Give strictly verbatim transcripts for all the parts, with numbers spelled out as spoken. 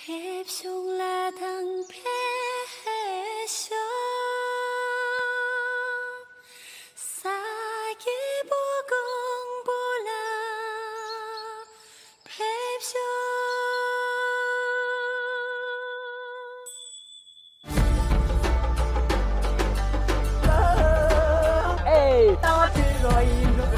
ཕེབས་ཤོག་ལ་དང་ཕེབས་ཤོག་ས་སྐྱེས་བུ་ཀོང་པོ་ལ་ཕེབས་ཤོག་ཨེ། ལྟ་བ་དུས་རོ་ཡིན་འགྲོ།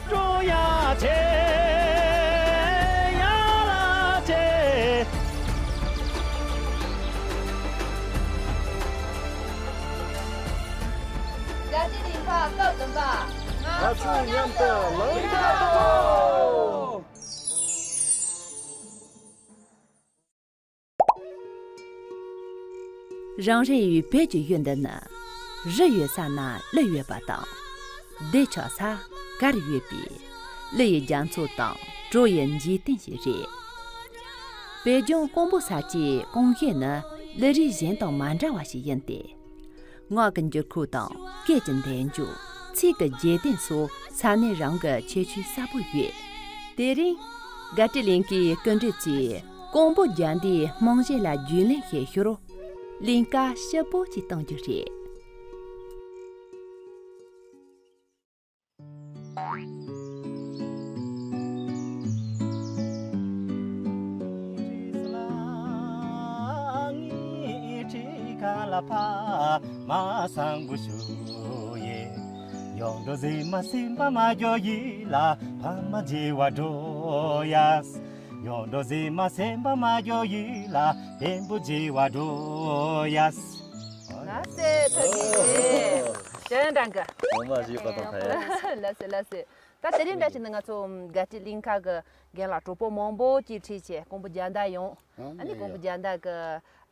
ཀྲོ་ཡ་ཆེ། ཡ་ལ་ཆེ། རྒྱལ་སྤྱིའི་རིང་ཁ་སྐབས་བདུན་པ། ང་ཚོ་མཉམ་དུ་ལངས་ཐབས་དང་། རང་རེ་ཡི་བོད་ཀྱི་ཡུལ་འདི་ནི། རི་ཡོད་ས་ན་ཀླུ་ཡོད་པ་དང་། བདེ་ཆགས་ས་གར་ཡོད་པའི་ཀླུ་ཡི་རྒྱ་མཚོ་དང་གྲོ་ཡི་འཇིག་རྟེན་ཞིག་རེད། བོད་ལྗོངས་ཀོང་པོ་ས་ཆའི་ཀོང་ཞིང་ནི་ཀླུ་རིགས་གཞན་དང་མ་འདྲ་བ་ཞིག་ཡིན་ཏེ། ངག་གི་འགྱུར་ཁུག་དང་སྐད་ཀྱི་འདེགས་འཇོག་ཚིག་གི་རྒྱས་བསྟན་སོགས་ས་གནས་རང་གི་ཁྱད་ཆོས་གསལ་པོ་ཡོད། དེ་རིང་། དགའ་སྤྲོ་གླིང་གའི་སྐུ་མགྲོན་ཚོས་ཀོང་པོ་རྒྱལ་ཟླའི་རྨང་གཞི་ལ་རྒྱུས་ལོན་བྱེད་ཞོར། གླིང་ག་ཞིབ་པོ་ཅིག་གཏོང་རྒྱུ་རེད། ཡོང་འགྲོ་ཟེར་མ་སེམས་པ་མ་སྐྱོ་ཡིད་ལ་བེམ་པོ་བརྗེ་བ་འགྲོ་ཡ། ལགས་སེ་ཐུགས་རྗེ་ཆེ། ཞེ་དྲག་གི་ངོ་མ་བཞེས་པ་དང་ཕན། ལགས་སེ་ལགས་སེ། ད་དེ་རིང་འདྲ་ཞིག་ནི་ང་ཚོ་དགའ་སྤྲོ་གླིང་ག་གི་རྒན་ལགས་གྲོགས་པོ་མང་པོ་ཅིག་ཁྲིད་བྱས་ཀོང་པོ་རྒྱལ་ཟླ་ཡོང་། ཨ་ནི་ཀོང་པོ་རྒྱལ་ཟླ་གི་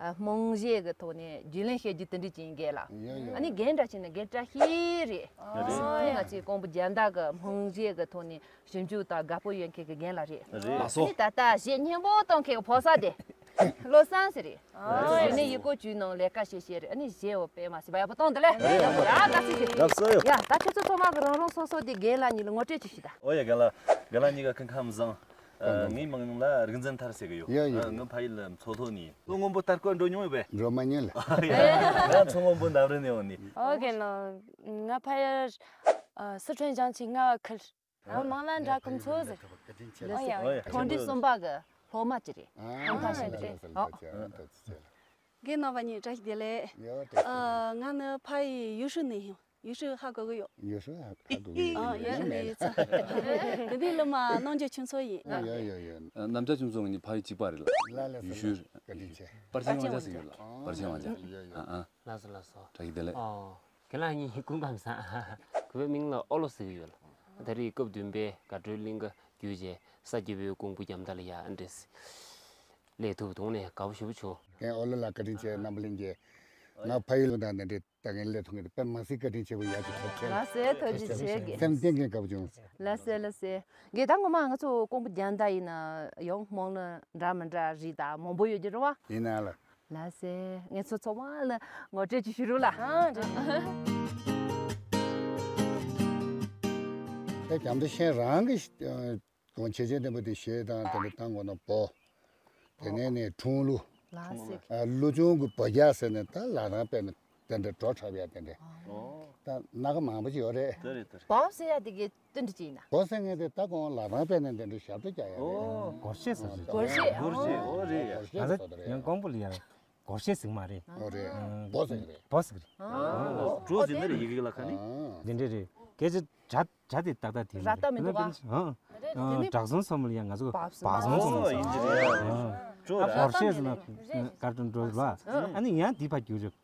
རྨང་གཞི་གི་ཐོག་ནས་རྒྱུས་ལོན་བྱེད་རྒྱུ་དེ་འདྲ་ཅིག་ཡིན་རྒན་ལགས། ཨ་ནི་རྒན་འདྲ་ཞིག་ནི་རྒན་བཀྲ་ཤིས་རེད། ཨ་ནི་ང་ཚོའི་ཀོང་པོ་རྒྱལ་ཟླ་གི་རྨང་གཞི་གི་ཐོག་ནས། ཞིབ་འཇུག་དང་དགའ་པོ་ཡོད་མཁན་གྱི་རྒན་ལགས་རེད། ལགས་སོ། ཨ་ནི་ད་ལྟ་གཞས་སྙན་པོ་གཏོང་མཁན་གྱི་ཕོ་གསར་དེ། བློ་བཟང་ཟེར་རེད། ཨ་ནི་ཡི་གོ་བཅུའི་ནང་ལས་ཀ་བྱེད་བྱེད་རེད། ཨ་ནི་གཞས་འོ་དཔེ་མ་སྲིད་པ་ཡག་པོ་གཏོང་འདི་ལས། ཡ་དགའ་བསུ་ཞུ། ལགས་སོ་ཡོ། ཡ་ད་ཁྱོད་ཚོ་ཚང་མ་གི་རང་རང་སོ་སོ་དེ་རྒན་ལགས་གཉིས་ལ་ངོ་སྤྲོད་ཅིག་ཞུ་ད། ཨོ་ཡ་རྒན་ལགས། རྒན་ལགས་གཉིས་ཀ་སྐུ་ཁམས་བཟང་། ཨ་ངའི་མིང་ལ་རིག་འཛིན་ཐར་ཟེར་གི་ཡོད། ཡ་ཡ། ཨ་ང་ཕ་ཡུལ་མཚོ་ལྷོ་ནས་ཡིན། ལྷོ་སྔོན་པོ་ལྟར་སྐོར་འགྲོ་མྱོང་ཡོད་པས། འགྲོ་མ་མྱོང་ལ། ཡ་ཡ། ང་མཚོ་སྔོན་པོ་འདབས་རི་ནས་ཡོང་ནི། ཨོ་རྒན་ལགས། ང་ཕ་ཡུལ་ཨ་སི་ཁྲོན་ལྗང་ཆེ་རྔ་བ་ཁུལ། ཨ་མང་ལ་འདྲ་ཁམས་ཚོ་ཟེར། ཨ་ཡ། ཨོ་ཡ། ཐོན་འབྲས་གསུམ་པ་གི་སློབ་མ་ཅིག་རེད། ཨ་ཨང་ཐང་ཞིག་རེད། ཨོ། རྒན་རྣམ་པ་གཉིས་བཀྲ་ཤིས་བདེ་ལེགས། ཡོ་བཀྲ་ཤིས། ཨ་ང་ནི་ཕ་ཡུལ་ཡུལ་ཤུལ་ནས་ཡིན། ཡུལ་ཤུལ་ཧ་གོ་གི་ཡོད། ཡུལ་ཤུལ་ཧ་གོ་གི་ཡོད། ཨ་ཡུལ་ཤུལ་ནས་ཡིན་ཙང་། དེ་དུས་སློབ་མ་རྣམ་རྒྱལ་ཁྱུ་མཚོ་ཡིན། ཨ་ཡོ་ཡོ་ཡོ། རྣམ་རྒྱལ་ཁྱུ་མཚོ་ངེད་གཉིས་ཕ་ཡུལ་གཅིག་པ་རེད་ལ། ལ་ལ་ཡུལ་ཤུལ། བཀའ་དྲིན་ཆེ། པར་ཆེན་དབང་ཆ་ཟེར་ཡོད་ལ། པར་ཆེན་དབང་ཆ། ཡོ་ཡོ། ཨ་ཨ། ལགས་སོ་ལགས་སོ། བཀྲ་ཤིས་བདེ་ལེགས། ཨོ། ཁྱེད་རང་གཉིས་སྐུ་ཁམས་བཟང་། ཁོའི་མིང་ལ་ཨོ་ལོ་ཟེར་གྱི་ཡོད་ལ། ད་རེས་སྐབས་བདུན་པའི་དགའ་སྤྲོའི་གླིང་ག་བརྒྱུད་རྗེས་ས་སྐྱེས་བུའི་ཀོང་པོ་རྒྱལ་ཟླ་ལ་ཡ་ཨ་འདྲེས་སླེབས་ཐུབ་དུང་ནས་དགའ་པོ་ཞེ་པོ་བྱུང་། ཨོ་ལོ་ལ་བཀའ་དྲིན་ཆེ། རྣམ་པ་གླིང་གི་ང་ཕ་ཡུལ་དང་འདི་འདྲའི་ད་ངས་སླེབས་ཐུབ་མཁན་དེ་དཔེ་མ་སྲིད་བཀའ་དྲིན་ཆེ་བོ་ཡག་ཅིག་ཐོབ་ཆེ་ལ། ལགས་སེ་ཐུགས་རྗེ་ཆེ་གི། སེམས་གཏིང་གི་དགའ་པོ་བྱུང་། ལགས་སེ་ལགས་སེ། གི་ད་ངོ་མ་ང་ཚོ་ཀོང་པོ་རྒྱལ་ཟླ་ཡིན་ན་ཡང་སྨོན་ལམ་འདྲ་མི་འདྲ་རིགས་ད་མང་པོ་ཡོད་ཀྱི་རེད་བ། ཡིན་ན་ལ། ལགས་སེ། ངེད་ཚོ་ཚང་མ་ལ་ངོ་སྤྲོད་ཅིག་ཞུ་རོགས་ལ། ཨ་རེད། ད་རྒྱ་མཚོ་ཤན་རང་གི་གོང་ཆེ་ཆེན་ལྡན་པ་དེ་གཞས་དང་དེ་འདྲ་བཏང་དགོས་ན་བོ། དེ་ནས་ནས་ཁྲུང་ལུ། ལགས་སེ། ཨ་ཀླུ་ཆུང་གི་བོ་རྒྱ་ཟེར་ནས་ད་ལ་རང་དཔེ་ནས་དེ་འདྲ་བྲོ་འཁྲབ་ཡ་དེ་འདྲ། ཨོ། ད་སྣ་ཁ་མང་པོ་ཅིག་ཡོད་རེད། དེ་རེད་དེ་རེད། བོ་ཟེར་ཡ་དེ་གི་དེ་འདྲ་ཅིག་ཡིན་ན། གོ་སེང་ངེ་དེ་ད་གོང་ལ་རང་དཔེ་ནས་འདི་འདྲ་ཞབས་བྲོ་རྒྱག་ཡ་རེད། ཨོ། སྒོར་གཞས་ཟེར་ཞིག་སྒོར་གཞས། སྒོར་གཞས། ཨོ་རེད་ཡ། སྒོར་གཞས་ཟེར་བ་རེད། ཡང་ཀོང་པོ་ལ་ཡ་སྒོར་གཞས་ཟེར་མ་རེད། ཨོ་རེད། ཨ་སྒོར་ཟེར་རེད། སྒོར་ཟེར་རེད། ཨོ་སྒོར་ཟེར་ནི་རེད་ཡི་གེ་ལ་ཁ་ནི། ཨ་འདི་འདྲ་རེད། སྐད་ཆ་སྒྲ་སྒྲ་དེ་ཏག་ཏག་དེ་ར་ཏ་མི་འདུག་ག་ཨ་བྲག་རྫོང་ཚོ་མོ་ལ་ཡ་ང་ཚོ་བག་རྫོང་ཚོ་མོ། ཨོ་ཡིན་གྱི་རེད། ཨ་སྒོར་གཞས་ཟེར་ན་ཀར་ཏུན་འགྲོ་ལ། ཨ་ནི་ཡང་འདི་ཕ་རྒྱུ་རེད།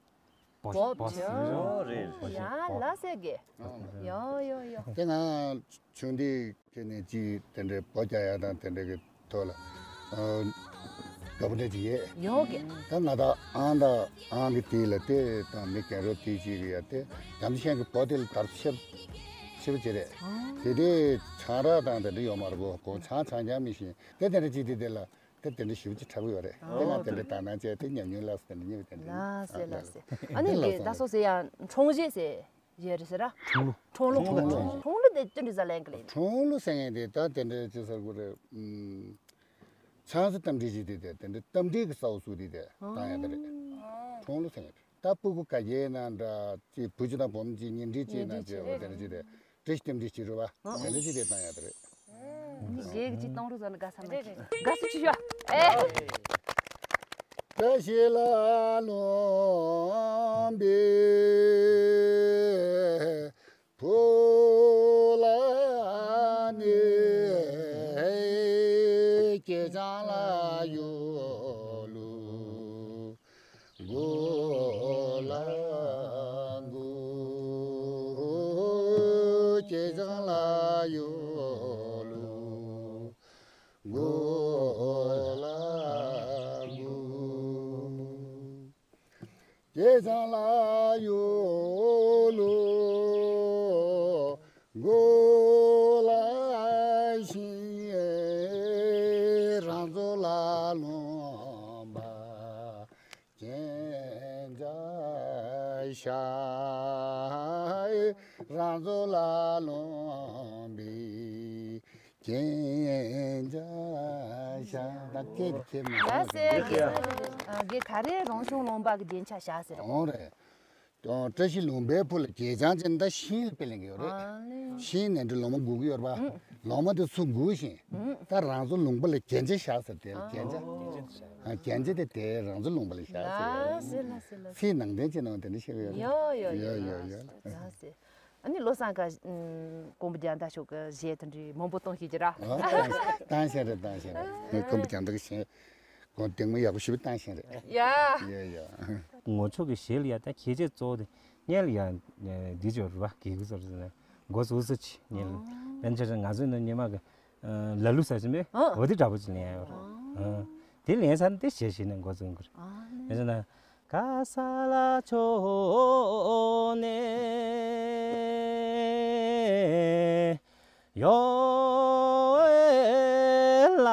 བོ་བོ་ཟེར། ཨོ་རེད། ཡ་ལ་སེ་གེ། ཡོ་ཡོ་ཡོ། དེ་ང་ཆུང་དུས་ཁྱེད་ནས་ཅི་དེ་འདྲའི་བོ་རྒྱག་ཡ་དང་དེ་འདྲའི་གི་ཐོག་ལ་དགའ་པོ་འདྲ་ཅིག་ཡོད། ཡོད་གི། ད་ང་དང་ཨང་དང་ཨང་གི་དེ་ལ་དེ་དང་མི་རྒན་རབས་དེ་ཅིག་གི་ཡ་དེ་རྒྱ་མཚོ་ཤན་གི་བོ་དེ་ལ་དར་ཆེ། ཞེ་པོ་ཅིག་རེད། དེ་དུས་ཆང་རག་དང་དེ་འདྲ་ཡོད་མ་རེད་གོ། གོ་ཆང་ཆང་རྐྱང་མི་ཤེས། དེ་དེ་འདྲ་ཅིག་དེ་དེ་ལ་དེ་དེ་འདྲ་ཞེ་པོ་ཅིག་དྲག་པོ་ཡོད་རེད། དེ་ང་དེ་འདྲ་དག་སྣང་བྱས་དེ་ཉམས་མྱོང་ལ་སོགས་དེ་འདྲ་རྙེད་པ་དེ་འདྲ། ལགས་སེ་ལགས་སེ། ཨ་ནི་དེ་ད་སོ་སོ་ཡང་ཁྲོང་བཞེས་ཟེར་ཡོད་རེད་ཟེར་ར། ཁྲོང་ལོ། ཁྲོང་ལོ། ཁྲོང་ལོ་དེ་ཅི་འདྲ་ཟ་ལེན་གི་ལེན། ཁྲོང་ལོ་ཟེར་མཁན་དེ་ད་དེ་འདྲ་ཅི་ཟེར་དགོས་རེད། ཆང་ས་གཏམ་འདྲི་བྱེད་དེ་དེ་དེ་འདྲ་གཏམ་འདྲི་གི་ས་འོག་སུ་དེ་དེ་བཏང་ཡ་དེ་རེད། ཁྲོང་ལོ་ཟེར་མཁན་དེ། ད་སྤུ་གུ་ག་གེ་ན་འདྲ་ཅིག་བུ་ཅིག་དང་བུ་མོ་ཅིག་གཉེན་སྒྲིག་བྱས་ན་ཅིག་འོ་དེ་འདྲ་ཅིག་དེ་བཀྲ་ཤིས་རྟེན་འབྲེལ་ཅིག་རེད་བ། དེ་འདྲ་ཅིག་དེ་བཏང་ཡ་དེ་རེད། ནི་རྒྱའི་གི་ཅིག་གཏོང་རོགས་ཟེར་ན་དགའ་ས་མ་རེད། དགའ་ས་ཅིག་ཤོག་ཨེ། བཀྲ་ཤིས་ལ་ལོངས་པའི་བུ་ལ་ནི། སྐྱེས་ཆང་ལ་ཡོད་ལུ། མགོ་ལ་མགོ། སྐྱེས་ཆང་ལ་ཡོད་ལུ། མགོ་ལ་མགོ། སྐྱེས་ཆང་ལ་ཡོད་ལུ། མགོ་ལ་ཤིང་རང་ཚོ་ལ་ལོངས་པ། གན་ཇ་ཤ། རང་ཚོ་ལ་ལོངས་པའི་གན་ཇ་ཤ། ད་སྐད་དེ་ཁྱེད་མ་ལ་སེ་གེ་གེ་ག་རེ་རང་བྱུང་ལོངས་པ་གི་གན་ཇ་ཤ་ཟེར། འོང་རེད། བཀྲ་ཤིས་ལུང་པའི་བུ་ལ་གད་རྒྱངས་ཅན་ད་ཤིང་ལ་དཔེ་ལེན་གི་ཡོད་རེད། ཨ་ལེ། ཤིང་ནས་འདྲ་ལོ་མ་སྒུག་གི་ཡོད་རེད་པ། ལོ་མ་དེ་ཚུར་སྒུག་ཤིང་། ད་རང་ཚོ་ལུང་པ་ལ་གན་ཇ་བཞག་ཟེར་དེ་ལ་གན་ཇ། ཨ། གན་ཇ་དེ་དེ་རང་ཚོ་ལུང་པ་ལ་བཞག་ཟེར། ལགས་སེ་ལགས་སེ་ལགས་སེ། ཚིག་ནང་དོན་ཅིག་ནང་དེ་འདྲ་བཤད་གི་ཡོད་རེད། ཡོད་ཡོད་ཡོད་ཡོད། ལགས་སེ། ཨ་ནི་བློ་བཟང་ཀ་ཀོང་པོ་རྒྱ་མདའ་ཤོག་གི་གཞས་དེ་འདྲའི་མང་པོ་གཏོང་ཤེས་ཀྱི་ར། ཨ། བཏང་བཏང་ཤེས་རེད། བཏང་ཤེས་རེད། ངས་ཀོང་པོ་རྒྱ་མདའ་གི་གཞས། གོང་གདེང་མོ་ཡག་པོ་ཞེ་པོ་བཏང་ཤེས་རེད། ཡ། ཡ་ཡ། ངོ་ཆོག་གི་གཞས་ལ་ཡ་ད་ཁྱེད་ཆོས་གཙོ་བོ་དེ་སྙན་ལ་ཡ་འདི་ཅོ་རུ་བ་གི་གུ་ཟོར་ཟེར་ན་མགོ་ཟུག་ཟུག་ཆི་སྙན་ལ། ཨོ། ལན་ཆ་ཆ་ང་ཚོའི་ནང་སྙན་མ་གི་ལ་ལུ་ས་ཆི་མེད། ཨོ། འོ་དེ་འདྲ་པོ་ཅིག་ལེན་ཡ་ཡོད་རེད། ཨོ། དེ་ལེན་ས་ནི་དེ་གཞས་གཞས་ནས་མགོ་ཟུག་གི་རེད། ཨོ་ལེ། ལན་ཆ་ན། ག་ས་ལ་ཆོ་ནེ་ཡོ་ཨེ་ལ་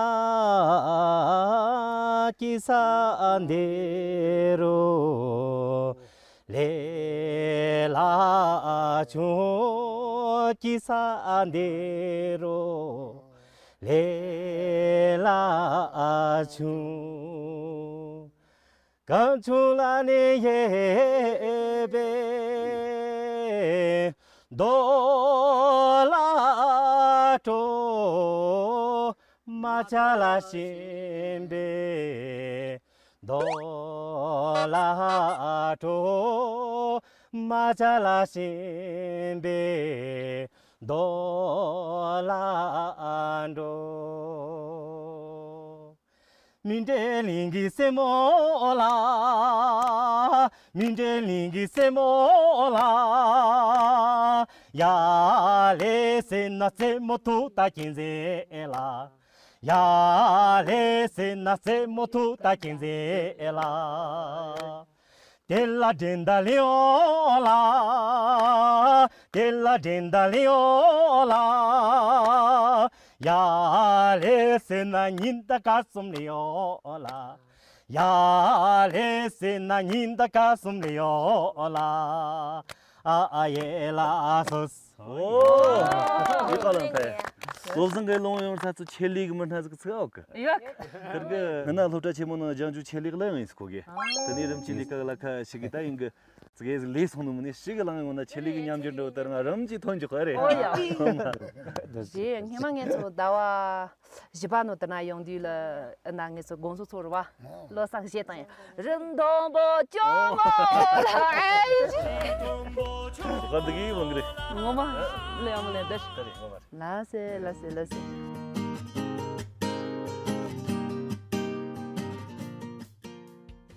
ཀི་ས་འདི་རུ་ལེ་ལ་ཆུ་ཀི་ས་འདི་རུ་ལེ་ལ་ཆུ། གང་བྱུང་ལ་ནི་ཡེ་བེ་རྡོ་ལ་སྤྲོ། མ་ཆ་ལ་ཤིང་བེ་རྡོ་ལ་སྤྲོ། མ་ཆ་ལ་ཤིང་བེ་རྡོ་ལ་འགྲོ། མི་འདྲའི་གླིང་གི་སྲས་མོ་ལ། མི་འདྲའི་གླིང་གི་སྲས་མོ་ལ། ཡ་ལེ་སེ་ན་སྲས་མོ་ཐུག་ད་ཁྱེད་ཟེ་ལ། ཡ་ལེ་སེ་ན་སྲས་མོ་ཐུག་ད་ཁྱེད་ཟེ་ལ། དེ་ལ་འགྲན་ཟླ་ལེའོ་ལ། དེ་ལ་འགྲན་ཟླ་ལེའོ་ལ། ཡ་ལེ་སེ་ན་ཉིན་ད་ཀ་གསུམ་ལེའོ་ལ། ཡ་ལེ་སེ་ན་ཉིན་ད་ཀ་གསུམ་ལེའོ་ལ། ཨ་ཨ་ཡེ་ལ་སོ། ཨོ། ཡིད་ཀ་ལང་ཕེ། བློ་བཟང་གི་ལུང་ཡོང་ས་ཚུ་ཆེད་ལས་གི་མི་སྣ་ཟིག་ཚིག་ཨོ་གི། ཡོད། ཁིར་གི་ང་ན་སློབ་གྲྭ་ཆེན་མོ་ནང་སྦྱང་རྒྱུ་ཆེད་ལས་གླ་ཡང་ཡིན་སྐོ་གི། དེ་ནས་རིམ་གྱིས་ལས་ཀ་གླ་ཁ་ཞིག་གི་ད་ཡིན་གི། ཙི་གེ་ཟིག་ལས་སོང་ནི་མིན་ནི་ཞིག་གི་ལང་ཡོང་ན་ཆེད་ལས་གི་ཉམས་འགྱུར་འགྲོ་དར་ང་རིམ་གྱིས་ཐོན་འཇུག་གི་རེད། ཨོ་ཡ། དེ་སྔས་མ་ངས་ཚོ་ཟླ་བ་བཞི་པ་ནོ་དེ་ན་ཡོང་དུས་ལ་ཨ་ན་ངས་ཚོ་དགོང་ཚོ་ཚོ་རུ་བ། བློ་བཟང་གཞས་བཏང་ཡ། རིན་མཐོང་པོ་ཅོ་མོ་ལ་ཨེ་ཅི། ད་འདི་གི་ཡིན་མང་གི་རེད། ངོ་མ་ལས་ཡང་མ་ལས་འདི། ད་རེད་ངོ་མ་རེད། ལ་སེ་ལ་སེ་ལ་སེ།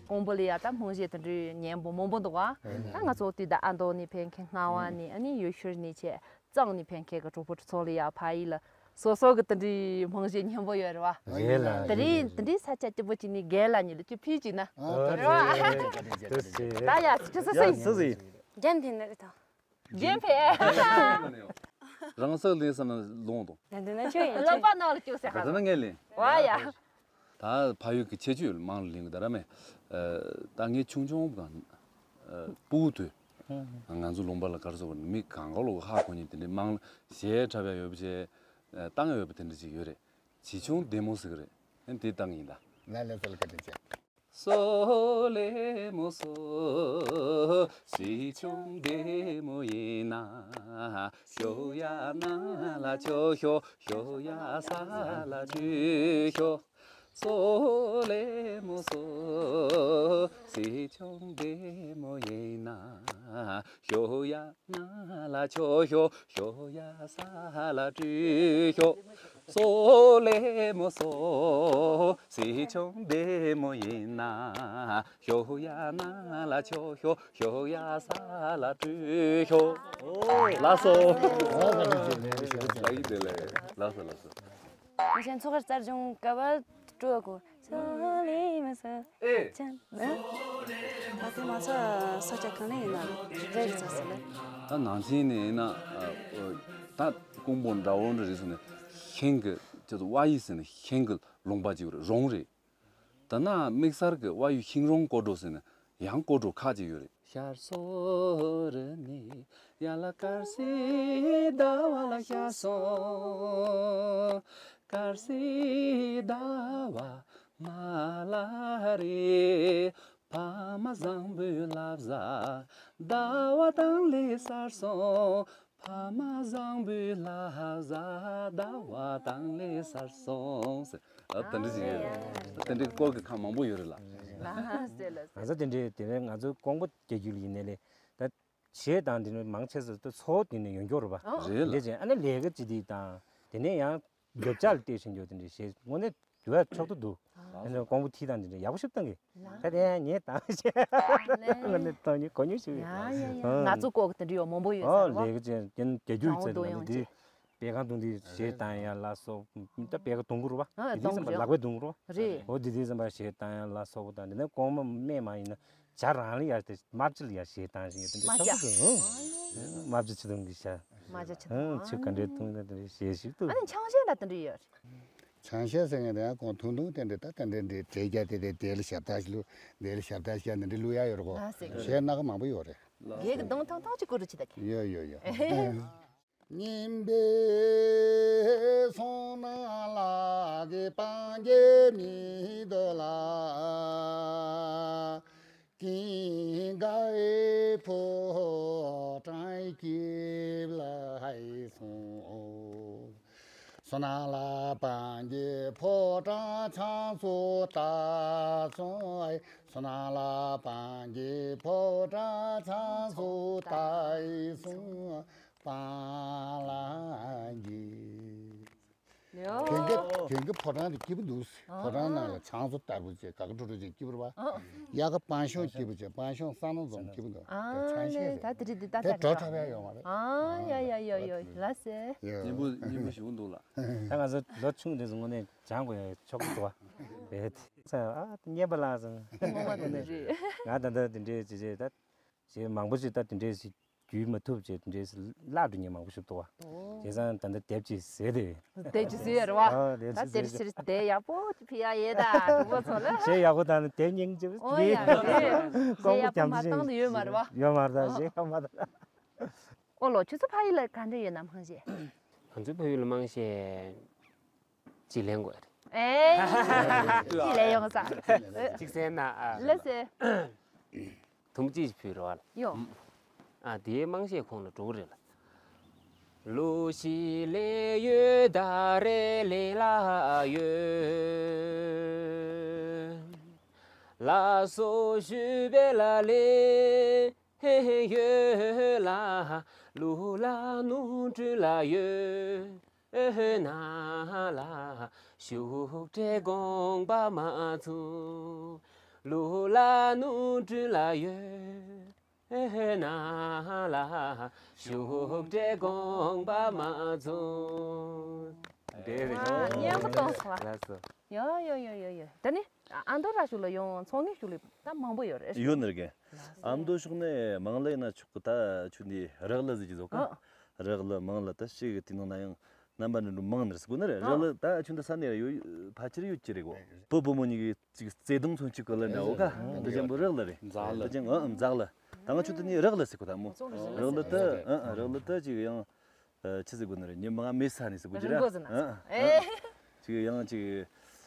ཀོང་པོ་ལ་ཡ་ད་རྨང་གཞི་དེ་འདྲའི་སྙན་པོ་མང་པོ་འདུག་བ། ད་ང་ཚོ་དུས་ད་ཨ་མདོ་ནས་ཕེབས་མཁན་སྔ་བ་ནས་ཨ་ནི་ཡུལ་ཤུལ་ནས་བྱས། གཙང་ནས་ཕན་མཁན་གྱི་གྲོགས་པོ་ཚོ་ལ་ཡ་ཕ་ཡུལ་ལ་སོ་སོ་གི་དེ་འདྲའི་རྨང་གཞི་སྙིང་པོ་ཡོད་རེད་བ། རེད་ལ། དེ་རིང་དེ་འདྲའི་ས་ཆ་སྐྱིད་པོ་ཅིག་ནས་རྒན་ལགས་གཉིས་ལ་ཅིག་ཕུལ་ཅིག་ན། ཨ། རེད་བ། ད་ཡ་ཅི་སོ་སོ་ཡིན། སུ་ཟིག་རྒན་ཕེབས་ནི་རེད་ད། རྒན་ཕེབས། རང་སར་ལེན་ས་ན་ལོང་དང་། ད་འདི་ན་ཆོས་ཡིན་ལག་པ་ནང་ལ་བཅུག་ཟེར་ཧ་ད་ལ་ད་ན་ངས་ལེན། ཝ་ཡ། ད་ཕ་ཡུལ་གྱི་ཁྱད་ཆོས་མང་ལ་ལེན་གི་ད་ར་མེད། ད་ངས་ཆུང་ཆུང་གང་སྤུ་གུ་དུས་ང་ཚོ་ལུང་པ་ལ་གར་སོགས་མི་གང་ག་ལོག་ཧ་གོ་ཉིན་དེ་འདྲའི་མང་ལ་གཞས་འཁྲབ་ཡ་ཡོད་པ་བྱས། བཏང་ཡ་ཡོད་པ་དེ་འདྲ་ཅིག་ཡོད་རེད། བྱིས་ཆུང་བདེ་མོ་ཟེར་གི་རེད། ཨན་དེ་བཏང་ཡིན་ད། ལ་ལ་ས་ལ་བཀའ་དྲིན་ཆེ། སོ་ལེ་མོ་སོ། བྱིས་ཆུང་བདེ་མོ་ཡིན་ན། ཞོ་ཡ་ན་ལ་ཆོ་ཞོ། ཞོ་ཡ་ས་ལ་ཆུ་ཞོ། སོ་ལེ་མོ་སོ། བྱིས་ཆུང་བདེ་མོ་ཡིན་ན། ཞོ་ཡ་ན་ལ་ཆོ་ཞོ། ཞོ་ཡ་ས་ལ་ཀྲུ་ཞོ། སོ་ལེ་མོ་སོ། བྱིས་ཆུང་བདེ་མོ་ཡིན་ན། ཞོ་ཡ་ན་ལ་ཆོ་ཞོ། ཞོ་ཡ་ས་ལ་ཀྲུ་ཞོ། ལགས་སོ། ལགས་ཡིན་དེ་ལས། ལགས་སོ་ལགས་སོ། ངས་མཚོ་ཁར་རྩར་བྱུང་སྐབས་སྤྲོ་གོ། སོ་ལེ་མོ་སོ། ཨེ། ཅན། ཨ། ད་དེ་མ་ཚད་ས་ཆ་གང་ནས་ཡིན་ན་རེད་རེད་ཚ་ཟེར་ལེ། ད་ནང་ཆེན་ནས་ཡིན་ན་ཨ། ད་ཀོང་པོ་འདྲ་བོ་འདྲ་རེད་ཟེར་ནས་ཤིང་གི་ཅེས་སུ་ཝ་ཡི་ཟེར་ནས་ཤིང་གི་ལུང་པ་ཅིག་རེད། རོང་རེད། ད་ན་དམིགས་བསལ་གྱི་ཝ་ཡི་ཤིང་རོང་སྐོར་འགྲོ་ཟེར་ནས་ཡང་སྐོར་འགྲོ་ཁག་ཅིག་ཡོད་རེད། ཤར་སོ་རི་ནས་ཡ་ལ་དཀར་སེ་ཟླ་བ་ལ་ཤར་སོང་། དཀར་སེ་ཟླ་བ་མ་ལ་རེ། ཕ་མ་བཟང་པོའི་བསླབ་བྱ་ཟླ་བ་དང་ལས་སར་སོང་། ཕ་མ་བཟང་པོའི་བསླབ་བྱ་ཟླ་བ་དང་ལས་སར་སོང་ཟེར། ཨ་དེ་འདྲ་ཞིག་ཡོད་རེད། དེ་འདྲའི་སྐོར་གྱི་ཁ་མང་པོ་ཡོད་རེད་ལ། ལགས་སེ་ལགས་སེ། ང་ཚོ་དེ་འདྲའི་དེ་ནས་ང་ཚོ་ཀོང་པོ་རྒྱལ་རྒྱུད་ལ་ཡིན་ནའི་ལས་ད་གཞས་དང་དེ་འདྲའི་མང་ཆེ་ས་ད་ཚོ་བོ་དེ་ནས་ཡོང་རྒྱུ་རེད་པ། ཨ། རེད་ལ། འདི་ཅན་ཨ་ནི་ལས་ཀ་ཅི་དེ་དང་དེ་ནས་ཡང་རྒྱབ་ལྗོངས་ལ་བལྟས་ཤིང་འགྱོ་དེ་འདྲའི་གཞས་དངོས་གནས་དུས་ཡག་ཆོག་ཏུ་འདུག་ཨ་ནི་ཀོང་པོ་ཐིག་དང་དེ་འདྲའི་ཡག་པོ་ཞིག་བཏང་གི། ད་དེ་ཡང་ངས་བཏང་ཞེས་དངོས་གནས་བཏང་ཉེ་གོ་ཉེ་ཞིག་ཡ་ཡ་ཡ། ཨ། ང་ཚོ་ཀོ་གི་དེ་འདྲ་ཡོད་མང་པོ་ཡོད་ཨ་ཟེར་བ། ལས་ཀ་ཅན་རྒྱ་རྒྱུད་ཚོ་ནང་འདི་པད་ཁ་བརྡུང་དེ་གཞས་བཏང་ཡ་ལ་སོགས་ད་པད་ཁ་བརྡུང་གི་རེད་པ། ཨ། དེ་དུས་ཙམ་པ་ལག་པས་བརྡུང་གི་རེད་པ། རེད། འོ་དེ་དུས་ཙམ་པ་གཞས་བཏང་ཡ་ལ་སོགས་པ་དང་དེ་ནས་ཀོང་མ་སྨད་མ་ཡིན་ན་བྱ་རང་ལ་ཡ་དེ་རྨ་བྱ་ལ་ཡ་གཞས་བཏང་ཞིང་དེ་འདྲ་རྨ་བྱ། ཆགས་སུ་འདུག་ཨང་། རྨ་བྱ་ཆུ་དུང་གི་ཤ། རྨ་བྱ་ཆུ་དུང་། ཨང་། ཆུ་ག་འདྲའི་བཏུང་ན་དེ་འདྲའི་གཞས་ཤིག་འདུག་ཨ་ནི་ཆང་གཞས་ལ་དེ་འདྲ་ཡོད་རེད། ཆང་གཞས་ཟེར་མཁན་དེ་ཡང་ཁོང་ཐུང་ཐུང་དེ་འདྲ་ད་དེ་འདྲ་འདྲ་བྲེལ་རྒྱག་དེ་དེ་དེ་ལ་ཞབས་ཏག་ཞིག་བླུག་དེ་ལ་ཞབས་ཏག་ཞིག་དེ་འདྲ་བླུག་ཡ་ཡོད་རེད་གོ། ལགས་སེ། གཞས་སྣ་ཁ་མང་པོ་ཡོད་རེད། རྒྱལ་གི་གདངས་ཐང་ཐང་ཅིག་བསྐུར་རོགས་བྱེད་ད་གི། ཡོད་ཡོད་ཡོད། སྙན་པའི་གསུང་ནང་ལ་གི་སྤང་རྒྱས་མི་འདུག་ལ། ཀུན་དགའ་བོ་བྲང་སྐྱིབས་ལ་ཧའི་སོང་། སོ་ན་ལ་སྤང་རྒྱས་ཕོ་བྲང་ཆང་སོ་ལྟ་སོང་། ཨའི་སོ་ན་ལ་སྤང་རྒྱས་ཕོ་བྲང་ཆང་སོ་ལྟ་སོང་། སྤང་ལ་རྒྱས། ཡོ། གན་གི་གན་གི་ཕོ་བྲང་དེ་སྐྱིད་པོ་འདུག་ཨ། ཕོ་བྲང་ནང་ལ་ཆང་བཟོ་ལྟ་བུ་བྱས་ག་གི་འགྲོ་འགྲོ་བྱས་སྐྱིད་པོ་རེད་པ། ཨ། ཡ་གི་པང་ཤོང་སྐྱིད་པོ་བྱས་པང་ཤོང་ས་ནང་འཛོམས་སྐྱིད་པོ་འདུག་ཨ། དེ་ཆང་ཤས་རེད། ད་དེ་རིགས་འདི་ད་དེ་ད་གྲོ་འཁྲབ་ཡ་ཡོད་མ་རེད། ཨ་ཡ་ཡ་ཡ་ཡ་ཡ། ལགས་སེ། ཡོ། སྙན་པོ་སྙན་པོ་ཞིག་འདུག་ལ། ད་ང་ཚོ་ལོ་ཆུང་དེ་ཚོ་དངོས་གནས་སྦྱང་དགོས་ཡ་ཆོག་གི་འདུག་བ། རེད། ཨ་སྙན་པ་ལགས་སོ། ངོ་མ་དེ་འདྲ་རེད། ང་ད་ལྟ་དེ་འདྲའི་བྱས་བྱས་ད། ཞེས་མང་པོ་ཞིག་ད་དེ་འདྲས་ཞིག་བརྒྱུད་མ་ཐུབ་ཅེས་དེ་འདྲས་བརླག་འགྲོ་མཁན་མང་པོ་ཞིག་འདུག་བ། ཨོ། བྱས་ཙང་ད་ལྟ་དེབ་ཅིག་བཟོས་ཏེ། དེབ་ཅིག་བཟོས་ཡ་རེད་བ། ཨ་དེབ་ད་ཅིག་དེར་བཟོས་ཕྱིར་དེ་ཡག་པོ་ཅིག་ཕུལ་ཡ་ཡོད་ད་གྲོགས་པོ་ཚོ་ལ། གཞས་ཡག་པོ་དང་དེབ་སྙིང་རྗེ་པོ་ཨོ་ཡ་རེད། གཞས་ཡག་པོ་མ་བཏང་ན་ཡོད་མ་རེད་བ། ཡོད་མ་རེད་ད། གཞས་ཡག་པོ་མ་བཏང་། ཨོ་ལོ་ཁྱོད་ཚོ་ཕ་ཡུལ་ལ་ག་འདྲ་ཡོད་ན་དམངས་གཞས། ང་ཚོའི་ཕ་ཡུལ་ལ་དམངས་གཞས། ཅིག་ལེན་དགོས་རེད། ཨེ། ཅིག་ལེན་ཡོང་ས། ཅིག་གསན་ན་ཨ། ལགས་སེ། དུམ་ཅིག་ཕུལ་རོགས་ཨ། ཡོ། ཨ་དེའི་དམངས་གཞས་ཁོངས་ལ་འགྲོ་གི་རེད་ལ། ལུ་ཤི་ལེ་ཡོད་ད་རེ་ལེ་ལ་ཡོད། ལ་སོ་ཞུ་བེ་ལ་ལེ། ཧེ་ཧེ་ཡོད་ལ། ལུ་ལ་ནུ་ཀྲུ་ལ་ཡོད། ཨེ་ཧེ་ན་ལ། ཤུགས་དྲེ་དགོངས་པ་མ་ཚུགས། ལུ་ལ་ནུ་ཀྲུ་ལ་ཡོད། ཨེ་ཧེ་ན་ལ། ཤུགས་དྲེ་དགོངས་པ་མ་ཚུགས། དེ་རེད། ཨ་སྙན་པོ་གཏོང་སོང་བ། ལགས་སོ། ཡོ་ཡོ་ཡོ་ཡོ་ཡོ། ད་ནི་ཨ་མདོ་ར་ཤུག་ལ་ཡོང་ཚོང་ངེ་ཤུག་ལ་ད་མང་པོ་ཡོད་རེད། ཡོད་ནི་རེད་གི། ཨ་མདོ་ཤུག་ནས་མང་ལེ་ན་ཆུག་གི་ད་ཆུ་འདི་རག་ལ་ཟིག་གི་ཟོ་ག་ཨ། རག་ལི་མང་ལི་ད་ཞིག་དེ་ནང་ན་ཡང་རྣམ་པ་འདྲ་འདྲ་མང་ནི་རེད་ཟེར་གོ་ནི་རེད། རག་ལི་ད་ཁྱོད་འདི་ས་ནས་ཡོད་ཕལ་ཆེར་ཡོད་ཀྱི་རེད་གོ། བུ་བུ་མོ་གཉིས་ཀྱི་ཅིག་བརྩེ་དུང་མཚོན་ཆེད་གོ་ལི་འདྲ་བོ་ཀ་འདི་ཅན་པོ་རག་ལི་རེད། འཛག་ལི། འདི་ཅན་ཨ་འཛག་ལི། ད་ང་ཁྱོད་འདི་ནས་རག་ལི་ཟེར་གོ་ད་མོ། རག་ལི་ད་ཨ་ཨ་རག་ལི་ད་ཅིག་ཡང་ཨ་ཆི་ཟེར་གོ་ནི་རེད། ཉི་མ་མེད་ས་ནས་ཟེར་གོ་ཅི་ར། རི་མགོ་ཟེར་ན་ཨ་ཨ་ཨེ། ཅིག་ཡང་ཅིག་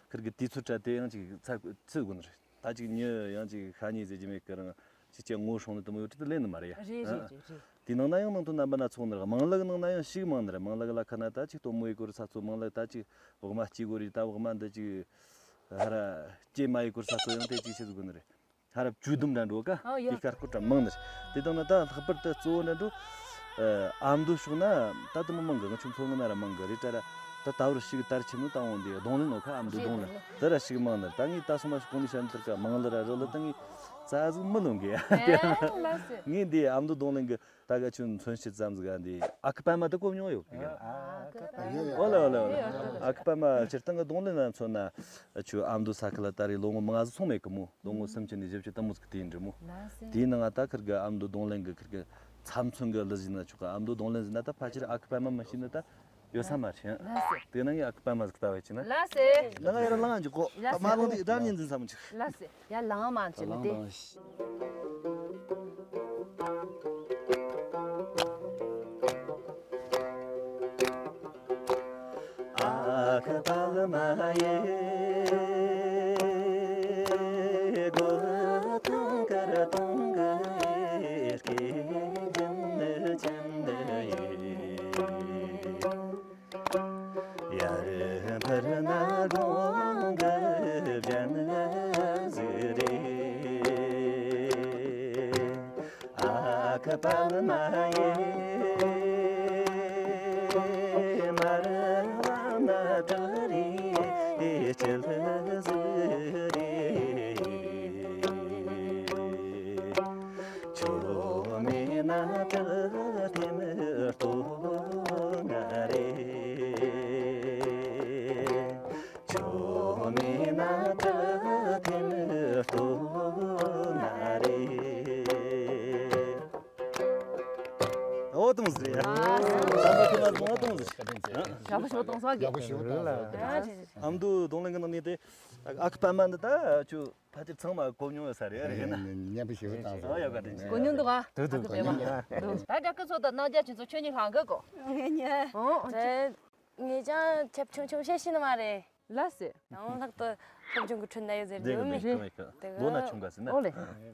ཁིར་གི་དུས་ཚོད་སྤྲད་དེ་ཡང་ཅིག་ཚ་ཆི་ཟེར་གོ་ནི་རེད། ད་ཅིག་ཉི་ཡང་ཅིག་ཤ་ཉེ་ཟེར་གྱི་མེད་ཀི་རང་ཅིག་ཅིག་ངོ་སྲུང་ནི་དུ་མོ་ཡོད་དུ་ལེན་ནི་མ་རེད་ཡ། རེད་རེད་རེད་རེད། དེ་ནང་ན་ཡང་ནང་དུ་རྣམ་པ་སྣ་ཚོགས་ནི་རེད། མང་ལག་ནང་ན་ཡང་ཞིག་མང་ནི་རེད། མང་ལག་ལ་ཁ་ན་ད་ཅིག་སྟོན་མོ་ཡི་སྐོར་ས་ཚོ། མང་ལག་ད་ཅིག་བག་མ་སྐྱེ་དགོས་རེད། ད་བག་མ་འདི་ཅིག་ཧ་ར་སྐྱེ་མ་ཡི་སྐོར་ས་ཚོ་ཡང་དེ་ཅིག་ཆི་ཟེར་གོ་ནི་རེད། ཧ་ར་བཅུད་སྡོམ་འདྲ་འགྲོ་ཀ་ཨོ་ཡ། དེ་ཀར་ཀོ་ཏྲ་མང་ནི་རེད། དེ་དང་ན་ད་ལྷག་པར་དུ་གཙོ་བོ་འདྲ་འགྲོ། ཨ་མདོ་ཕྱོགས་ན་ད་དུ་མི་མང་གི་ང་ཆུ་མཚོ་ངོ་ན་ར་མང་གི་རེད་ད་ར། ད་ད་བར་ཞིག་དར་ཆེ་ནོ་ད་འོང་དེ་རྡུང་ལེན་ནོ་ཁ་ཨ་མདོ་རྡུང་ལེན་དེ་ར་ཞིག་མང་ནི་རེད། ད་ངས་ད་སོ་མ་ཞིག་གོང་ནས་བཤད་ནི་དེར་ཀ་མང་ལ་ར་རོ་ལ་ད་ངས་རྩ་ཟིག་མི་ལོན་གི་ཨེ་ལ་སེ། ངས་འདི་ཨ་མདོ་རྡུང་ལེན་གི་ད་ག་ཆུ་མཚོན་བྱེད་ཙམ་ཟིག་ཨ་འདི་ཨ་ཁུ་པད་མ་དེ་གོ་མྱོང་ཡོད་གི། ཨ་ཁུ་པད་མ། ཨོ་ལེ་ཨོ་ལེ་ཨོ་ལེ། ཨ་ཁུ་པད་མ་སྤྱིར་བཏང་གི་རྡུང་ལེན་ལ་མཚོན་ན་ཆུ་ཨ་མདོ་ས་ཁུལ་ལ་ད་རེས་ལོ་ངོ་མང་ཟིག་སོང་མེད་གི་མོ། ལོ་ངོ་སུམ་ཅུ་ནས་བཞི་བཅུ་ལྟ་མོ་ཟིག་དེ་ཡིན་འདྲི་མོ། ལགས་སེ། དེའི་ནང་ང་ད་ཁིར་གི་ཨ་མདོ་རྡུང་ལེན་གི་ཁིར་གི་ཚབ་མཚོན་གི་གླུ་ཟིན་ན་ཆོག་གི། ཨ་མདོ་རྡུང་ལེན་ཟིན་ན་ད་ཕལ་ཆེར་ཨ་ཁུ་པད་མ་མི་ཤེས་ནི་ད་ཡོད་ས་མ་རེད། ལགས་སེ། དེ་ནང་ངས་ཨ་ཁུ་པད་མ་ཟིག་ལྟ་བ་ཡིན་ན། ལགས་སེ། ནང་ང་ཡར་ལངས་འཇུག་གོ། ལགས་སེ། མ་ལངས་དེ་སྒྲ་ཉན་འཛིན་ས་མི་འཇུག་ལགས་སེ། ཡར་ལངས་མ་འཇུག་ལ་དེ། ཨ་ཁུ་པད་མ་ཡེ། སྒོ་ཐང་དཀར་གདོང་གི་སྐེ་རྒྱན་ཅན་ཡེ། ཡར་འཕུར་ན་དགུང་གི་བཞིན་ཟིག་རེད། ཨ་ཁུ་པད་མ་ཡེ། མར་བབས་ན་དྲི་རིང་སྐྱིད་ཟིག་རེད། ཁྱོད་མེད་ན་དྲི་ཐེམ་སྟོང་རེད། ཁྱོད་མེད་ན་དྲི་ཐེམ་སྟོང་རེད། ཨོ་ཏུང་ཟེར་ཡ། ཨ་ད་ད་ཁྱོད་ལ་ཨོ་ཏུང་ཟེར། ཡག་པོ་ཞིག་བཏང་སོང་གི། ཡག་པོ་ཞིག་བཏང་སོང་། ཨ་མདོ་རྡུང་ལེན་གི་ནང་ནས་དེ་ཨ་ཁུ་པད་མ་འདི་ད་ཁྱོད་ཕལ་ཆེར་ཚང་མ་གོ་མྱོང་ཡོད་ས་རེད། རེད་ན། ཉན་པོ་ཞིག་བཏང་སོང་། ཨ་ཡག་ག་དེ་གོ་མྱོང་འདུག་ཨ། འདུག་འདུག་ཨ་ཁུ་པད་མ། འདུག་ད་རྒྱ་སྐད་ཚོ་དང་རྣམ་རྒྱལ་ཁྱེད་ཚོ་ཁྱོད་གཉིས་ལྷག་གི་གོ། ངས་ཉན། ཨོ་ཨོ་ཅི། ངས་ཀྱང་ཁྱབ་ཆུང་ཆུང་བཤད་ཤེས་ནི་མ་རེད། ལགས་སེ། ཡང་ལྷག་ཏུ་སློབ་སྦྱོང་གི་ཁྲོད་ན་ཡོད་ཟེར་འདུག་མི་རེད། ལོ་ན་ཆུང་ག་ཟེར་ན། ཨོ་ལེ།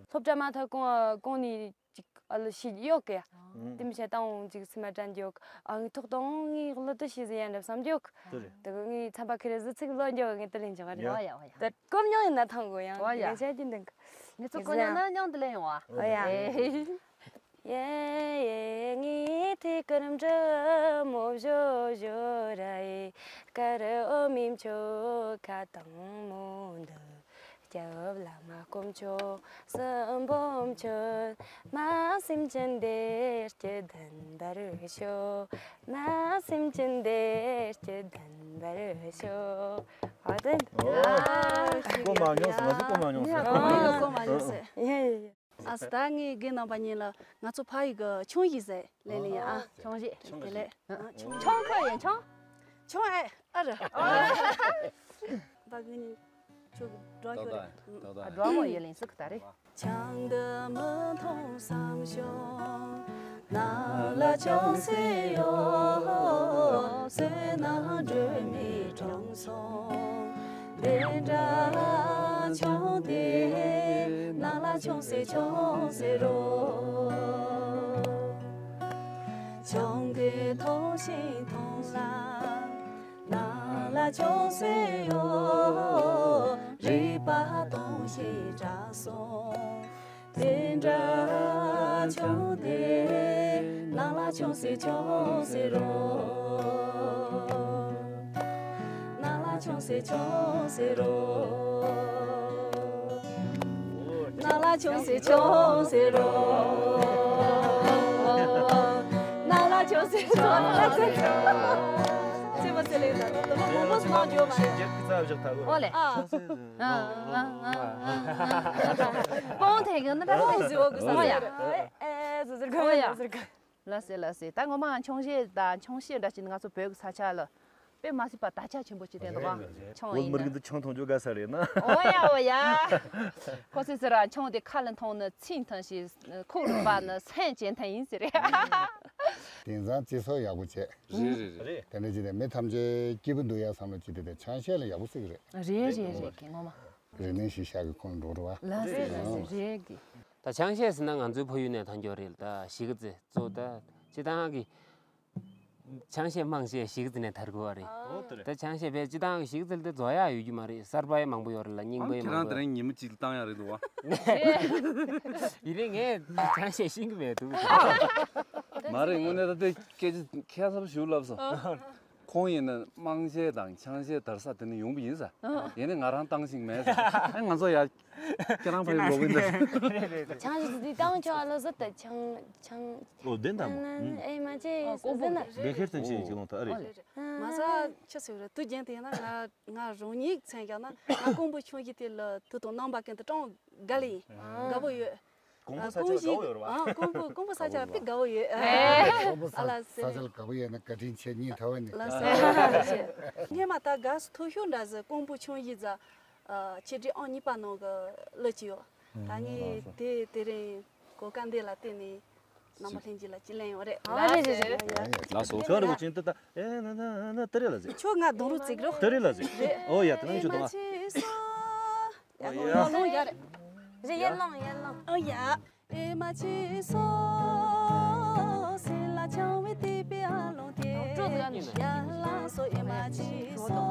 སློབ་གྲྭ་མ་ཐག་གོང་གོང་ནས་ཅིག་ཨ་ལོ་ཤི་ཡོད་གི། དེ་མི་བྱེད་དང་འོང་ཅིག་སེམས་མ་དྲན་རྒྱུ་ཡོད་གི། ཨ་ངའི་ཐོག་དང་ངའི་གླུ་དུ་ཤེས་ཟིན་ཡ་འདྲ་བསམ་རྒྱུ་ཡོད་གི། དེ་རེད། དེ་གི་ངའི་ཚན་པ་ཁེ་རེ་ཟི་ཚིག་ལོ་འགྱོ་ངས་དེ་ལས་འཇོག་རེད། ཡ་ཡ་ཡ། དེ་གོ་མྱོང་ཡིན་ན་ཐང་གོ་ཡང་ཡ་ཡ། ལས་བྱ་ཀྱི་འདུག་ངེད་ཚོ་གོ་མྱོང་ན་མྱོང་དུ་ལེན་ཡོང་ཨ། ཨོ་ཡ། ཡེ་ཡེ་ངའི་ཐིག་སྐར་འབྲི་མོ་བཞོ་བཞོ་ར་ཡེ། དཀར་འོ་མའི་མཆོད་ཁ་དྭངས་མོ་འདི། སྐྱབས་བླ་མ་དཀོན་མཆོག་གསུམ་པོ་མཆོད། མ་སེམས་ཅན་བདེ་སྐྱིད་ལྡན་པར་ཤོག་མ་སེམས་ཅན་བདེ་སྐྱིད་ལྡན་པར་ཤོག་ཨ་དེ། ཨོ། གོ་མ་མྱོང་སོང་། ང་ཚོ་གོ་མ་མྱོང་སོང་། ཡ་གོ་མ་མྱོང་སོང་། ཡ་ཡ་ཡ། ཨ་སི་ད་ངའི་རྒན་རྣམ་པ་གཉིས་ལ་ང་ཚོ་ཕ་ཡུལ་གི་ཆུང་ཡིག་ཟེར་ལེ་ལེ་ཡ། ཨ་ཆུང་ཡིག་དེ་ལེ། ཨ་ཆུང་ཆུང་ཁ་ཡིན་ཆུང་། ཆུང་ཨེ་ཨ་ར། ད་གི་ནི་ཆུ་འགྲོ་ཤོར་རེད། ཨ་འགྲོ་མོ་ཡེ་ལིན་སི་ཁུ་ད་རེད། ཆང་དུ་མི་འཐུང་བསམ་བྱུང་། ནང་ལ་ཆུང་སེ་ཡོད། བསོད་ནམས་སྒྲོན་མེ་དྲངས་སོང་། དེ་འདྲ་ཆུང་དེ་ནང་ལ་ཆུང་སེ་ཆུང་སེ་རོ། ཆུང་གི་ཐོག་ཤིང་ཐོང་ལ། ནང་ལ་ཆུང་སེ་ཡོད། རིག་པ་སྟོང་ཞིག་དྲག་སོང་། དེ་འདྲ་ཆུང་དེ་ནང་ལ་ཆུང་སེ་ཆུང་སེ་རོ། ནང་ལ་ཆུང་སེ་ཆུང་སེ་རོ། ནང་ལ་ཆུང་སེ་ཆུང་སེ་རོ། ནང་ལ་ཆུང་སེ་ཆུང་སེ་རོ། ཅེས་པ་ཚེ་ལེགས་དང་ཏོ་ཏོ་མོ་མོ་སུ་མང་འཇོག་མ་རེད། ཨོ་ལེ། ཨ། ཨ། ཨ། ཨ། ཨ། ཨ། པོང་ཐེ་གི་ནི་པོང་ཟི་འོ་གི་ས་ཡ། ཨེ་ཨེ་ཟི་ཟིར་ག་ཨོ་ཡ། ཟི་ཟིར་ག་ལགས་སེ་ལགས་སེ། ད་ངོ་མ་ཆང་གཞས་དང་ཆང་གཞས་འདྲ་ཞིག་ང་ཚོ་བོད་ཀྱི་ས་ཆ་ལ་དཔེ་མ་སྲིད་པ་དར་ཆ་ཆེན་པོ་ཅིག་བསྟན་འདུག་ག་ཆང་བོད་ཡིན་མི་ན། རིགས་འདི་ཆང་འཐུང་རྒྱུ་དགའ་ས་རེད་ན། ཨོ་ཡ་ཨོ་ཡ། ཁོ་ཚོས་ཟེར་ར་ཆང་དེ་ཁ་ལ་འཐུང་ན་ཚིག་འཐུང་ཞིང་ཁོག་ལ་སྦ་ན་སེམས་ཅན་འཐུང་ཡིན་ཟེར་རེད། དེང་སང་སྤྱི་ཚོགས་ཡག་པོ་བྱས། རེད་རེད་རེད། དེ་འདྲ་བྱས་ནས་མི་ཐམས་ཅད་སྐྱིད་པོ་འདུག་ཡ་བསམ་བློ་ཅིག་དེ་དེ་ཆང་གཞས་ལ་ཡག་པོ་བརྩི་གི་རེད། རེད་རེད་རེད་ཀྱི་ངོ་མ། རིག་གནས་ཤིག་ཤག་གི་ཁོང་འགྲོ་རུ་བ། ལགས་སེ་ལགས་སེ་རེད་ཀྱི། ད་ཆང་གཞས་ཟེར་ན་ང་ཚོའི་ཕ་ཡུལ་ནས་ཐོན་རྒྱུ་རེད། ད་གཞིས་ཀ་རྩེ་གཙོ་ད་སྤྱི་བཏང་གི་ཆང་གཞས་མང་ཆེ་གཞིས་ཀ་རྩེ་ནས་དར་དགོས་པ་རེད། ཨོ་དེ་རེད། ད་ཆང་གཞས་བས་སྤྱི་བཏང་གི་གཞིས་ཀ་རྩེ་ལ་དེ་རྫོགས་ཡག་ཡོད་རྒྱུ་མ་རེད། གསར་པ་ཡང་མང་པོ་ཡོད་རེད་ལ་རྙིང་པ་ཡང་ཁྱེད་རང་དེ་རིང་ཉིན་མོ་གཅིག་ལ་བཏང་ཡག་རེད་འདུག་བ། ཡིན་ནའི་ངས་ཆང་གཞས་ཤེས་ཀྱི་མེད་འདུག་མ་རེད། དངོས་གནས་ད་ལྟའི་སྐད་ཆ་ཁྱད་མཚར་ཞིག་ལབ་སོང་། ཁོང་ཡིན་ན་དམངས་གཞས་དང་ཆང་གཞས་དར་ས་དེ་ནི་ཡོང་གི་ཡིན་ས། ཡིན་ནའི་ང་རང་བཏང་ཤིང་མེད་ས། ཨ་ང་ཚོ་ཡ་ཁྱེད་རང་ཕ་ཡུལ་ལོག་གི་འདུག་ཆང་གཞས་འདི་བཏང་ཆོག་ཨ་ལོ་ཟེར་ད་ཆང་ཆང་། ལོ་བདུན་དང་མོ། ཨེ་མ་ཅེ་ཨ་ཀོང་པོ་ཟེར་ན་རེད། ལས་ཁེར་ཚན་ཆེ་ཡིན་གྱི་ལོང་ད་ཨ་རེད། ཨོ་ལེ་རེད། མ་ས་ཆི་ཟེར་རེད། དུ་རྒྱན་དེ་ཡིན་ན་ང་ང་རང་ཉིད་མཚན་རྒྱག་ན་ང་ཀོང་པོ་ཆུང་གཞིས་དེ་ལ་དུ་དང་རྣམ་པ་ཀུན་ཏུ་གྲངས་དགའ་ལེ་ཡིན། དགའ་པོ་ཡོད། ཀོང་པོ་ས་ཆ་ལ་དགའ་པོ་ཡོད་རེད་བ། ཨ་ཀོང་པོ་ཀོང་པོ་ས་ཆ་ལ་དཔེ་དགའ་པོ་ཡོད། ཨེ། ཀོང་པོ་ས་ཨ་ལ་ས་ཆ་ལ་དགའ་པོ་ཡོད་ན་བཀའ་དྲིན་ཆེ་སྙིང་ཐག་པ་ནས། ལ་ས་ཆ་སྙེ་མ་ད་དགའ་སུ་ཐུ་ཤུ་འདྲ་ཟེར་ཀོང་པོ་ཆུང་གཞིས་ཟ། ཆེ་འབྲིང་ཨང་གཉིས་པ་ནང་གི་ལོ་ཅི་ཡོད། ད་ངས་དེ་དེ་རིང་གོ་སྐབས་འདི་ལ་བརྟེན་ནས་རྣམ་པ་ལྷན་རྒྱས་ལ་ཅི་ལན་ཡོད་རེད། ཨ་རེད་རེད་རེད། ལགས་སོ། ཁྱོད་རེ་བ་ཅན་ཏི་ཏ་ཨེ་ན་ན་ན་ཏི་རེ་ལ་ཟེར། ཁྱོད་ང་གདོང་རུ་བརྩིགས་རོགས། ཏི་རེ་ལ་ཟེར། རེད། ཨོ་ཡ་ཏི་ནང་ཁྱོད་གདོང་ཨ། ཡ་ལོང་ཡ་ལོང་ཡ་རེད། རེད་ཡ་ལོང་ཡ་ལོང་། ཨོ་ཡ། ཨེ་མ་ཆི་སོ། སེ་ལ་ཆང་བའི་ཏི་པི་ཨ་ལོང་ཏེ། ཡ་ལ་སོ་ཨེ་མ་ཆི་སོ།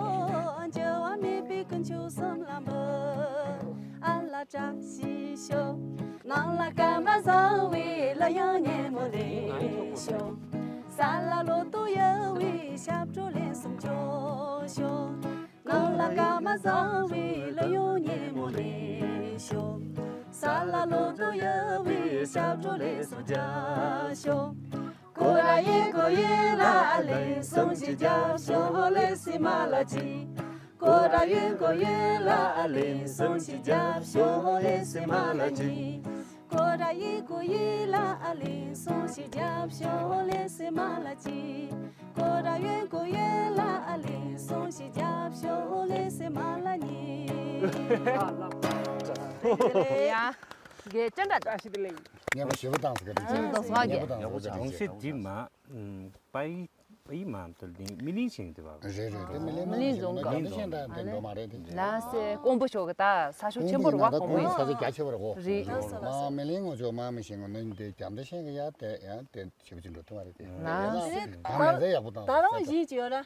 འགྱུར་བ་མེད་པའི་ཀུན་ཆུ་གསུམ་ལ་འབུལ། ཨ་ལ་བཀྲ་ཤིས་ཤོག་ནང་ལ་སྐར་མ་བཟང་བའི་གླུ་དབྱངས་སྙན་མོ་ལེན་ཤོག་ས་ལ་ལོ་ཏོག་ཡོད་བའི་ཞབས་བྲོ་ལེན་སུམ་ཅོག་ཤོག་ནང་ལ་སྐར་མ་བཟང་བའི་གླུ་དབྱངས་སྙན་མོ་ལེན་ཤོག་ས་ལ་ལོ་ཏོག་ཡོད་བའི་ཞབས་བྲོ་ལེན་སུམ་རྒྱབ་ཤོག་ཀོ་ར་ཡེ་ཀོ་ཡེ་ལ་ཨ་ལེན་སུམ་ཅིག་རྒྱབ་ཤོག་ལེ་སི་མ་ལ་ཅི། ཀོ་ར་ཡེ་ཀོ་ཡེ་ལ་ཨ་ལེན་སུམ་ཅིག་རྒྱབ་ཤོག་ལེ་སི་མ་ལ་ཅི། ཀོ་ར་ཡེ་ཀོ་ཡེ་ལ་ཨ་ལེན་སུམ་ཅིག་རྒྱབ་ཤོག་ལེ་སི་མ་ལ་ཅི། ཀོ་ར་ཡེ་ཀོ་ཡེ་ལ་ཨ་ལེན་སུམ་ཅིག་རྒྱབ་ཤོག་ལེ་སི་མ་ལ་ཉི། ཡ། དགེ་ཅི་འདྲ་འདྲ་ཞིག་ལེ། ཉན་པ་ཞེ་པོ་བཏང་ཟེར་ག་དེ་ཨ་ནི་དོ་སོ་བ་ཉན་པ་དགེ། བཏང་ཟེར་ག་དེ་ཆང་གཞས་འདི་མ། པའི་པའི་མ་དོ་ལྡིང་མི་ལིང་ཞིང་དེ་བ། རེད་རེད། དེ་མི་ལིང་མི་ལིང་མ་ཞིང་ཟོང་ན་ག་རྒྱ་མཚོ་ཤན་ད་དེ་འགྲོ་མ་རེད་དེ། ལ་སེ་ཀོང་པོ་ཤོག་གི་ད་ས་ཤོག་ཆེན་པོ་རུ་བ་ཀོང་པོ་ཡིན། ས་ཆ་རྒྱ་ཆེ་བ་རེད་གོ། རེད། མ་མི་ལིང་ངོ་ཅོག་མ་མི་ཞིང་ངོ་ནི་དེ་རྒྱ་མཚོ་ཤན་གི་ཡ་དེ་ཡ་དེ་ཞེ་པོ་ཅིག་འགྲོ་ཐུབ་མ་རེད་དེ། ལ་སེ་ད་མི་ཚེ་ཡག་པོ་བཏང་ད་རང་བཞིན་ཅིག་ཡོད་ར།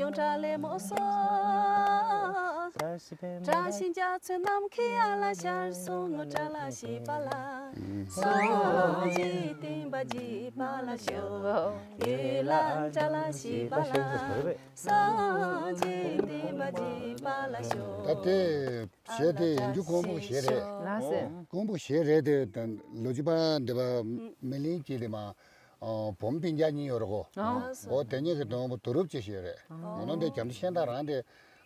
ཡོང་གྲ་ལེ་མོ་སོ། བཀྲ་ཤིས་རྒྱ་མཚོའི་ནམ་མཁའི་ཡ་ལ་ཤར་སོང་ངོ་བཀྲ་ལ་ཤིས་པ་ལ། སངས་རྒྱས་བསྟན་པ་རྒྱས་པ་ལ་ཤོག་ཡུལ་ལ་བཀྲ་ལ་ཤིས་པ་ལ། སངས་རྒྱས་བསྟན་པ་རྒྱས་པ་ལ་ཤོག་ད་དེ་གཞས་དེ་ཡིན་རྒྱུ་ཀོང་པོ་གཞས་རེད། ལགས་སེ། ཀོང་པོ་གཞས་རེད་དེ་ད་ལོ་རྒྱུས་པ་འདི་པ་མི་ལིང་གི་དེ་མ། ཨ། བུམོ་སྤུན་ཀྱག་གཉིས་ཡོད་རེད་གོ། ཨ། འོ་དེ་གཉིས་ཀྱི་དོན་པོ་བསྡུ་རུབ་ཅིག་བྱས་རེད། ཨ། ང་ནོ་འདི་རྒྱ་མཚོ་ཤན་ད་རང་དེ།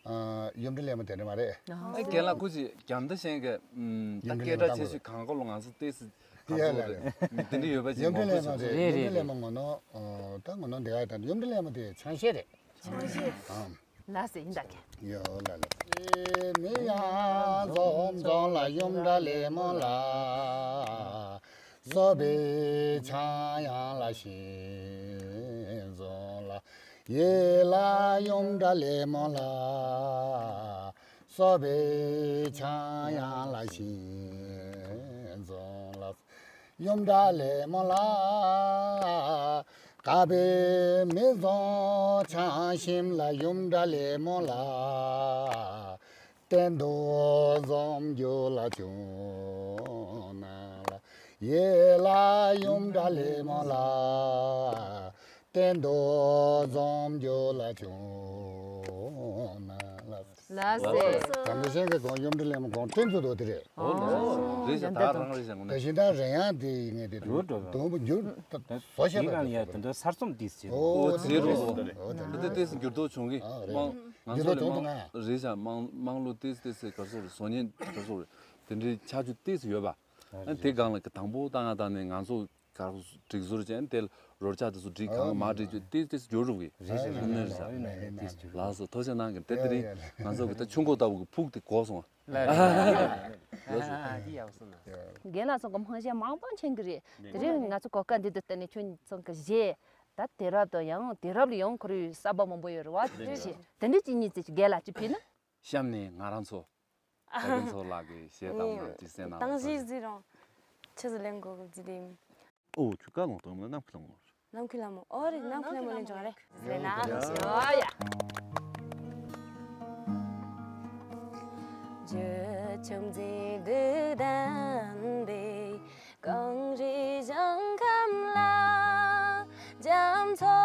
ཨ། ཡུམ་འདྲེ་ལེན་མོ་དེ་འདྲ་མ་རེད། ཨ། ཨེ་རྒན་ལགས་སྐུ་མཁྱེན། རྒྱ་མཚོ་ཤན་གི་ད་ཡུམ་འདྲེ་ལེན་མོ་སྐད་གྲགས་ཆེ་ཤོས་གང་གོ་ལོ་ང་ཚོ་ཏོག་ཙམ་ག་ཚོད་རེད། དེ་འདྲ་ཡོད་པ་ཅིག་ཡུམ་འདྲེ་ལེན་མོ་རེད། རེད་ཡུམ་འདྲེ་ལེན་མོ་ང་ནོ། ཨ། ད་ང་ནོ་འདི་ག་ད་ཡུམ་འདྲེ་ལེན་མོ་དེ་ཆང་གཞས་རེད། ཆང་གཞས། ཨ། ལགས་སེ་ཡིན་ད་ཀྱེ། ཡོ་ལ་ལ། མི་ཡང་འཛོམས་འཛོམས་ལ་ཡུམ་འདྲ་ལེ་མོ་ལ། བཟོ་པའི་ཆང་ཡང་ལ་ཤིང་འཛོམས་ལ། ཡེ་ལ་ཡུམ་འདྲ་ལེ་མོ་ལ། བཟོ་པའི་ཆང་ཡང་ལ་ཤིང་འཛོམས་ལ། ཡུམ་འདྲ་ལེ་མོ་ལ། དགའ་པའི་མི་བཟང་ཆང་ཞིམ་ལ་ཡུམ་འདྲ་ལེ་མོ་ལ། གཏན་དུ་འཛོམས་རྒྱུ་ལ་བྱུང་ན་ལ། ཡེ་ལ་ཡུམ་འདྲ་ལེ་མོ་ལ། གཏན་དུ་འཛོམས་རྒྱུ་ལ་བྱུང་ན་ལ། ལགས་སེ། བྱམས་པ་ཤེས་ཀྱི་དགོངས་ཡུམ་འདྲེ་ལེན་མོ་དགོངས་དྲན་ཚུལ་དུ་དེ་རེད། ཨོ་ལགས་སེ། རེད་ཤག་ད་རང་རེད་ཤག་ངོ་ན། ད་ཤིང་ད་རེད་ཡང་དེ་ཡིན་ངེས་དེ་འགྱུར་འགྲོ་བ། དོན་པོ་འགྱུར་བཟོ་ཤེས་པ་དེ་གང་ཡ་དེ་འདྲ་གསར་རྩོམ་དེ་ཟེར། ཨོ་དེ་རེད་ཟེར་རོ། ཨོ་དེ་འདྲ་ད་ལྟ་ཏོག་ཙམ་འགྱུར་ལྡོག་བྱུང་གི། ཨ་རེད། མང་ང་ཚོ་ལས་མང་རེད་ཤག་དམངས་དམངས་གླུ་ཏོག་ཙམ་ཏོག་ཙམ་ག་རེ་ཟེར་རེད། བཟོ་ཉན་ག་རེ་ཟེར་རེད། དེ་འདྲའི་ཆགས་རྒྱུ་ཏོག་ཙམ་ཡོད་པ། ཨ་དེ་སྒང་ལ་གི་དང་པོ་ད་ང་ད་ནས་ང་ཚོ། དཀར་སྒྲིག་ཟུར་ཅན་དེ་རོལ་ཆ་དེ་ཚོ་སྒྲིག་གང་མ་སྒྲིག་རྒྱུ་དེ་དེ་ཚོ་འགྱུར་རུང་གི། རེད་རེད་རེད་རེད། ལགས་སོ། ཐུགས་རྗེ་གནང་གི། དེ་དེ་རིང་ང་ཚོ་གི་ད་ཆུ་འགོ་ལྟ་བུ་གི་ཕུག་དེ་གོ་སོང་བ། ལགས་རེད། ལགས་སོ། ཨ་ཨ་འདི་ཡག་སོང་ན། རྒན་ལགས་ཚོ་གི་སྨོན་ཤེས་མང་པོ་མཁྱེན་གི་རེད། དེ་རིང་ང་ཚོ་གོ་སྐབས་འདི་དུ་བསྟུན་ནས་ཁྱོད་ཚོ་གི་གཞས་ད་དུས་རབས་དང་ཡང་དུས་རབས་ལ་ཡང་ཁོར་ཡུག་གསར་པ་མང་པོ་ཡོད་རེད་བ། རེད། དེ་འདྲ་ཅིག་གཉིས་ཙམ་ཞིག་རྒན་ལགས་ཅིག་ཕུལ་ན། གཤམ་ནས་ང་རང་ཚོ། ད་གིན་ཚོ་ལགས་ཀྱི་གཞས་དང་ནང་ཅི་སེ་ནང་དང་ཞིག་ཟིག་རུང་། ཆི་ཟིག་ལེན་དགོས་གི་ཟིག་དེ། ཨོ་ཆུ་ཀ་ལོང་དང་ནམ་ཁི་ལོང་། ནམ་ཁི་ལ་མོ། ཨོ་རེད། ནམ་ཁི་ལ་མོ་ལེན་ཆོག་རེད། ཟེར་ན་ཡོ་ཡ། བརྗོད་བྱ་མཛེས་སྡུག་ལྡན་པའི་གངས་རི་ཞིང་ཁམས་ལ། རྒྱ་མཚོ་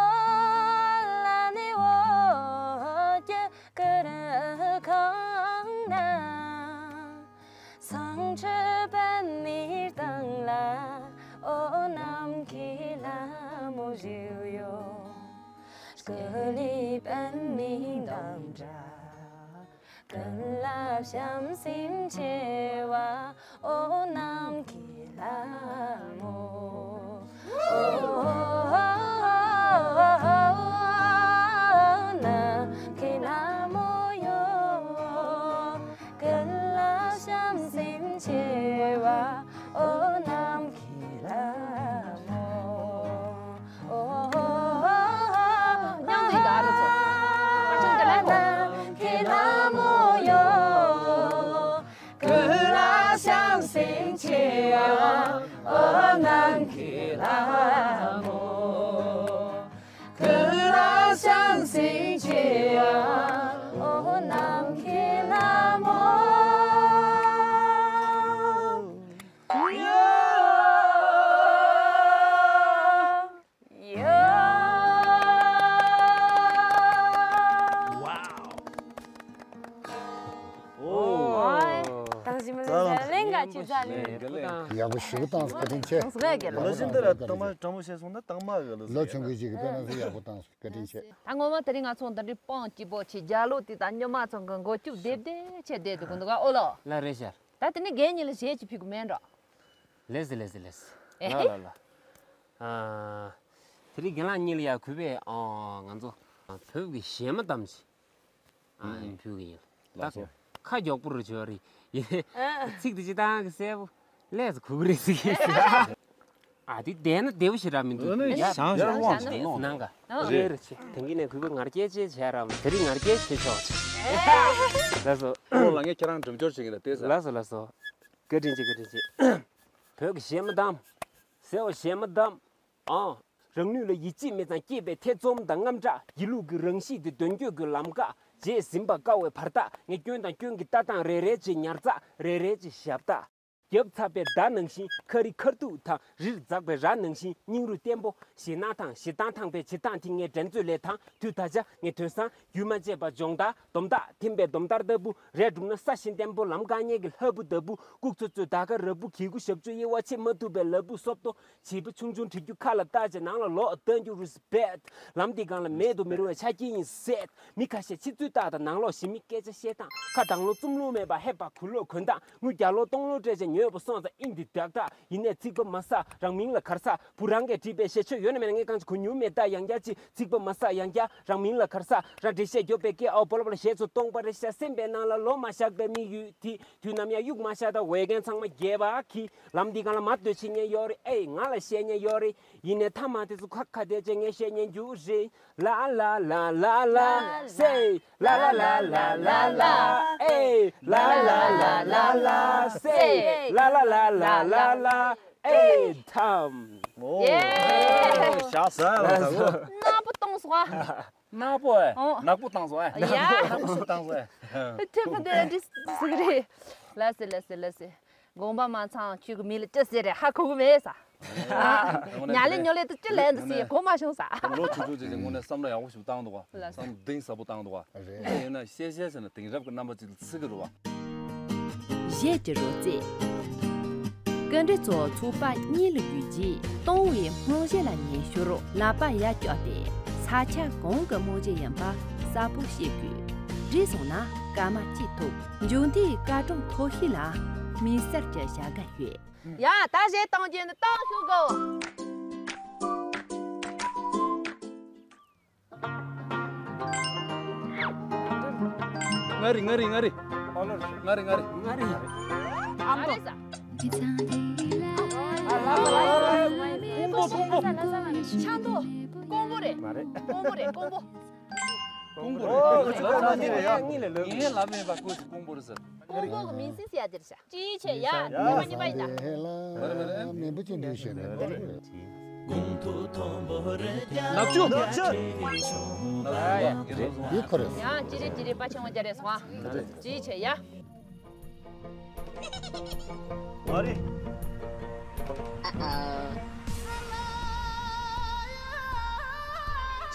ལ་ནི་འོད་ཀྱི་གུར་ཁང་ན། སང་ཕྱི་པད་མའི་སྟེང་ལ་འོ་ནམ་མཁའི་ལྷ་མོ་བཞུགས་ཡོད། སྐུ་ལུས་པདྨའི་འདབ་འདྲ། ཀུན་ལ་བྱམས་སེམས་ཆེ་བ། འོ་ནམ་མཁའི་ལྷ་མོ། འོ་ནམ་མཁའི་ལྷ་མོ་ཡོ། ཀུན་ལ་བྱམས་སེམས་ཆེ་བ། འོ་ནམ་མཁའི་ལྷ་མོ། མཉམ་དུ་ཡིན་ད། ཨ་རོ་ཚོ། ཨ་ཅང་དེ་ལ་ཡིན་ད། ནམ་མཁའི་ལྷ་མོ་ཡོ། ཀུན་ལ་བྱམས་སེམས་ཆེ་བ། འོ་ནམ་མཁའི་ལྷ་མོ། ཀུན་ལ་བྱམས་སེམས་ཆེ་བ། འོ་ནམ་མཁའི་ལྷ་མོ། ཡ། ཡ། ཝའོ། ཨོ། ཏང་ཞིམ་ལ་ལེན་ག་ཅི་ཟ་ལེ། ཡག་པོ་ཞེ་པོ་བཏང་སོང་། བཀའ་དྲིན་ཆེ། ལོ་བཞིན་དུ་ར་དང་མ་དྲང་མོ་བཤད་སོང་ན་དང་མ་གི་ལོ། ལོ་ཆུང་གི་ཅིག་གི་དཔེར་ན་ཚོ་ཡག་པོ་བཏང་སོང་། བཀའ་དྲིན་ཆེ། ད་ངོ་མ་དེ་རིང་ང་ཚོ་འདི་འདྲའི་པང་སྐྱིད་པོ་ཆེ་རྒྱ་ལོ་དེ་དང་སྨྱོན་མ་ཚང་གི་མགོ་སྐྱུག་བདེ་བདེ་ཆེ་བསྡད་འདུག་གི་འདུག་ག། ཨོ་ལོ། ལ་རེད་ཤག། ད་དེ་ནས་རྒན་གཉིས་ལ་གཞས་ཅིག་ཕུལ་གི་མེད་འགྲོ། ལེ་སི་ལེ་སི་ལེ་སི། ཨེ། ལ་ལ་ལ། ཨ། དེ་རིང་རྒན་ལགས་གཉིས་ལ་ཡ་གུས་པས་ཨ་ང་ཚོ་བོད་ཀྱི་གཞས་མ་གཏམ་ཞིག་ཨ་ཨུམ། ཕུལ་གི་ཡིན། ལགས་སོ། ད་ཁ་མགྱོགས་པོ་རུ་བྱོས་རེད་ཡིན། ཨ། ཚིག་དེ་ཅི་ཏང་གི་གསལ་པོ་ལས་སུ་གུ་གུ་རེད་ཟིག་ཨ་དེ་བསྡད་ན་བདེ་བོ་ཞིག་རག་མི་འདུག་ཨ་ནི་ཡ། ཞང་ཞང་ཞང་ཞང་ནང་ག་རེད། རེད་རེད་ཆེ། དེང་གི་ནས་གུས་པ་ངར་སྐད་ཅེས་བྱས་རམ། དེ་རིང་ངར་སྐད་བྱེད་ཆོག་ཆེ། ལགས་སོ། ཨོ་ལ་ངས་ཁྱེད་རང་འགྲེམས་སྐྱོར་བྱེད་ཀྱི་ལ་བལྟས་ས། ལགས་སོ་ལགས་སོ། བཀའ་དྲིན་ཆེ་བཀའ་དྲིན་ཆེ། བོད་ཀྱི་གཞས་མ་གཏམ། ཟེར་བ་གཞས་མ་གཏམ། ཨང་། རང་ནུས་ལ་ཡིད་ཆེས་མེད་ཙང་སྐྱེས་པའི་ཐེ་ཚོམ་དང་དངངས་སྐྲག་སྒྱིད་ལུག་གི་རང་གཤིས་དེ་དོན་བསྐྱོད་ཀྱི་ལམ་ཁ། རྗེས་ཟིན་པ་དཀའ་བའི་བར་ཐག་ངས་སྐྱོན་དང་སྐྱོན་གྱི་ལྟ་སྟངས་རེ་རེ་བྱས་ཉར་ཚགས་རེ་རེ་བྱས་ཞབས་ཏག་རྒྱབ་ཚ་བའི་མདའ་ནང་བཞིན་ཁ་རི་ཁར་ཐུག་དང་རིར་འཛེགས་པའི་རྭ་ནང་བཞིན་སྙིང་རུས་བརྟན་པོ་ཞེད་སྣང་དང་ཞེ་སྡང་དང་པའི་བྱེད་སྟངས་དེ་ངས་འགྲན་རྩོད་ལས་དང་དུས་ད་ཆ་ངས་དོན་བཟང་རྒྱུན་མ་ཆད་པ་སྦྱོང་བརྡར་སྡོམ་རྟགས་ཐིམ་པའི་སྡོམ་རྟགས་ལྟ་བུ་རས་གྲུབ་ན་ས་གཞི་བརྟན་པོ་ལམ་དཀའ་ཉེ་གི་ལྷ་བུ་ལྟ་བུ་ལྐུགས་ཚོད་ཚོད་ད་ག་ར་བུ་གི་གུ་ཞབས་ཆུ་གཡེར་བ་ཆེ་མ་ཐུབ་པའི་ལ་བུ་སོབ་ཏོ། བྱིས་པ་ཆུང་ཆུང་བྲིས་རྒྱུ་ཁ་ལ་བཏགས་བྱས་ནང་ལ་ལོག་ལྟ་རྒྱུ་རུས་པད། ལམ་འདི་སྒང་ལ་མེད་དུ་མི་རུང་བའི་ཆ་རྐྱེན་ཡིན་ཟེར། མི་ཁ་ཤས་ཕྱི་ཚུལ་བལྟ་དང་ནང་ལོག་ཞི་མི་སྐད་ཆ་བཤད་སྟངས་ཁ་དང་ལོ་བཙུམ་ལུང་མེད་པ་ཧེ་བག་གུ་ལོག་གོན་སྟངས་དངུལ་བརྒྱ་ལོ་སྟོང་ལོ་སྤྲད་བྱས་ཉོས་པ་སོང་ཙང་ཨིན་འདི་བདག་བདག་ཡིན་ནས་ཚིག་པ་མ་ཟ་རང་མིང་ལ་གར་ཟ་བུ་རང་གིས་བྲིས་པའི་ཞལ་ཆོས་ཡོད་ན་མེད་ན་ངས་གང་ཅི་གོ་མྱོང་མེད་ད་ཡང་བསྐྱར་ཅི་ཚིག་པ་མ་ཟ་ཡང་བསྐྱར་རང་མིང་ལ་གར་ཟ་རང་འགྲེལ་བཤད་རྒྱོབ་པའི་སྐད་ཨའོ་སྦོ་ལ་སྦོ་ལ་བཤད་ཚོ་སྟོང་པ་རེད་ཤག་སེམས་པའི་ནང་ལ་ལོ་མ་བཞག་པའི་དམིགས་ཡུལ་དེ། དུས་ནམ་ཡང་གཡུག་མ་བཞག་ད་འོས་འགན་ཚང་མ་རྒྱལ་བ་གིས་ལམ་འདི་སྒང་ལ་མར་སྡོད་བྱེད་མཁན་ཡོད་རེད། ཨེ་ང་ལ་བཤད་མཁན་ཡོད་རེད། ཡིན་ནའི་མཐའ་མ་དེ་ཚོ་ཁ་ཁ་བསྡད་བྱས་ངས་བཤད་མཁན་རྒྱུ་རེད། ལ་ལ་ལ་ལ་ལ་སེ། ལ་ལ་ལ་ལ་ལ་ལ་ཨེ། ལ་ལ་ལ་ལ་ལ་སེ། ལ་ལ་ལ་ལ་ལ་ལ་ཨེ། ཐམ། ཨོ། ཡེ། ཤ་ཟ་ལ་ད་གོ། ནག་པོ་གཏོང་སོང་ཨ། ནག་པོ་ཨེ། ཨོ། ནག་པོ་བཏང་སོང་ཨེ། ཡ། ནག་པོ་སུ་བཏང་སོང་ཨེ། ཐེ་ཕ་དེ་འདི་ཟིག་རེད། ལ་སེ་ལ་སེ་ལ་སེ། དགོངས་པ་མ་ཚང་ཁྱོད་ཀྱི་མི་ལ་ཅི་ཟེར་རེད་ཧ་གོ་གི་མེད་ས། ཉ་ལེ་ཉོ་ལེ་དུ་ཅི་ལན་དུ་སི་གོ་མ་བྱུང་ས། ལོ་ཆུང་ཆུང་ཅིག་ཅིག་དངོས་གནས་བསམ་བློ་ཡག་པོ་ཞིག་བཏང་འདུག་བ། ལ་སེ། བསམ་གཏིང་ཟབ་པོ་བཏང་འདུག་བ། རེད། དེ་ཡིན་ན་བཤད་བཤད་ཟེར་ན་དེང་རབས་ཀྱི་རྣམ་པ་ཅིག་ལ་ཚིག་གི་རུ་བ། གཞས་ཀྱི་རོལ་རྩེད། སྐུ་མགྲོན་ཚོ་ཚོགས་པ་གཉིས་ལ་བརྒྱུད་རྗེས་གཏོང་བའི་སྨོན་གཞས་ལ་ཉན་ཞོར་ལག་པ་ཡར་བཀྱགས་ཏེ་ས་ཆ་གང་གི་སྨོན་གཞས་ཡིན་པ་གསལ་པོ་ཤེས་དགོས། བྲིས་སོང་ན་སྐར་མ་གཅིག་ཐོབ། མཇུག་མཐའི་སྐར་གྲངས་ཐོབ་ཤེས་ལ་དམིགས་བསལ་གྱི་བྱ་དགའ་ཡོད། ཡ་ད་གཞས་གཏོང་རྒྱུ་ནི་གཏོང་ཤོག་གོ། ང་རེད། ང་རེད། ང་རེད། ང་རེད། ང་རེད། ཨ་མ། ཀོང་པོ། ཀོང་པོ། ཆང་ཏོ། ཀོང་པོ་རེད། མ་རེད། ཀོང་པོ་རེད། ཀོང་པོ། ཀོང་པོ་རེད། ཨོ། ཁྱོད་ལབ་མེད་པ། ངས་ལབ་མེད་པ། ཀོང་པོ་རེད་ཟེར། ཀོང་པོ་གི་མིང་སྲིད་ཟེར་ཡ་དེ་རེད་ཤག་ཅིའི་ཕྱིར་ཡ། ཉི་མ་གཉིས་པ་ཡིན་ད། མེན་པོ་ཅིག་འདུག་ཞེས་ནས། ནག་ཆུ། ཡ། ཅི་རེད་ཅི་རེད། དཔའ་ཆེན་པོ་རྒྱ་རེད་སོང་ཨ། ཅིའི་ཕྱིར་ཡ། ཨ་རེ།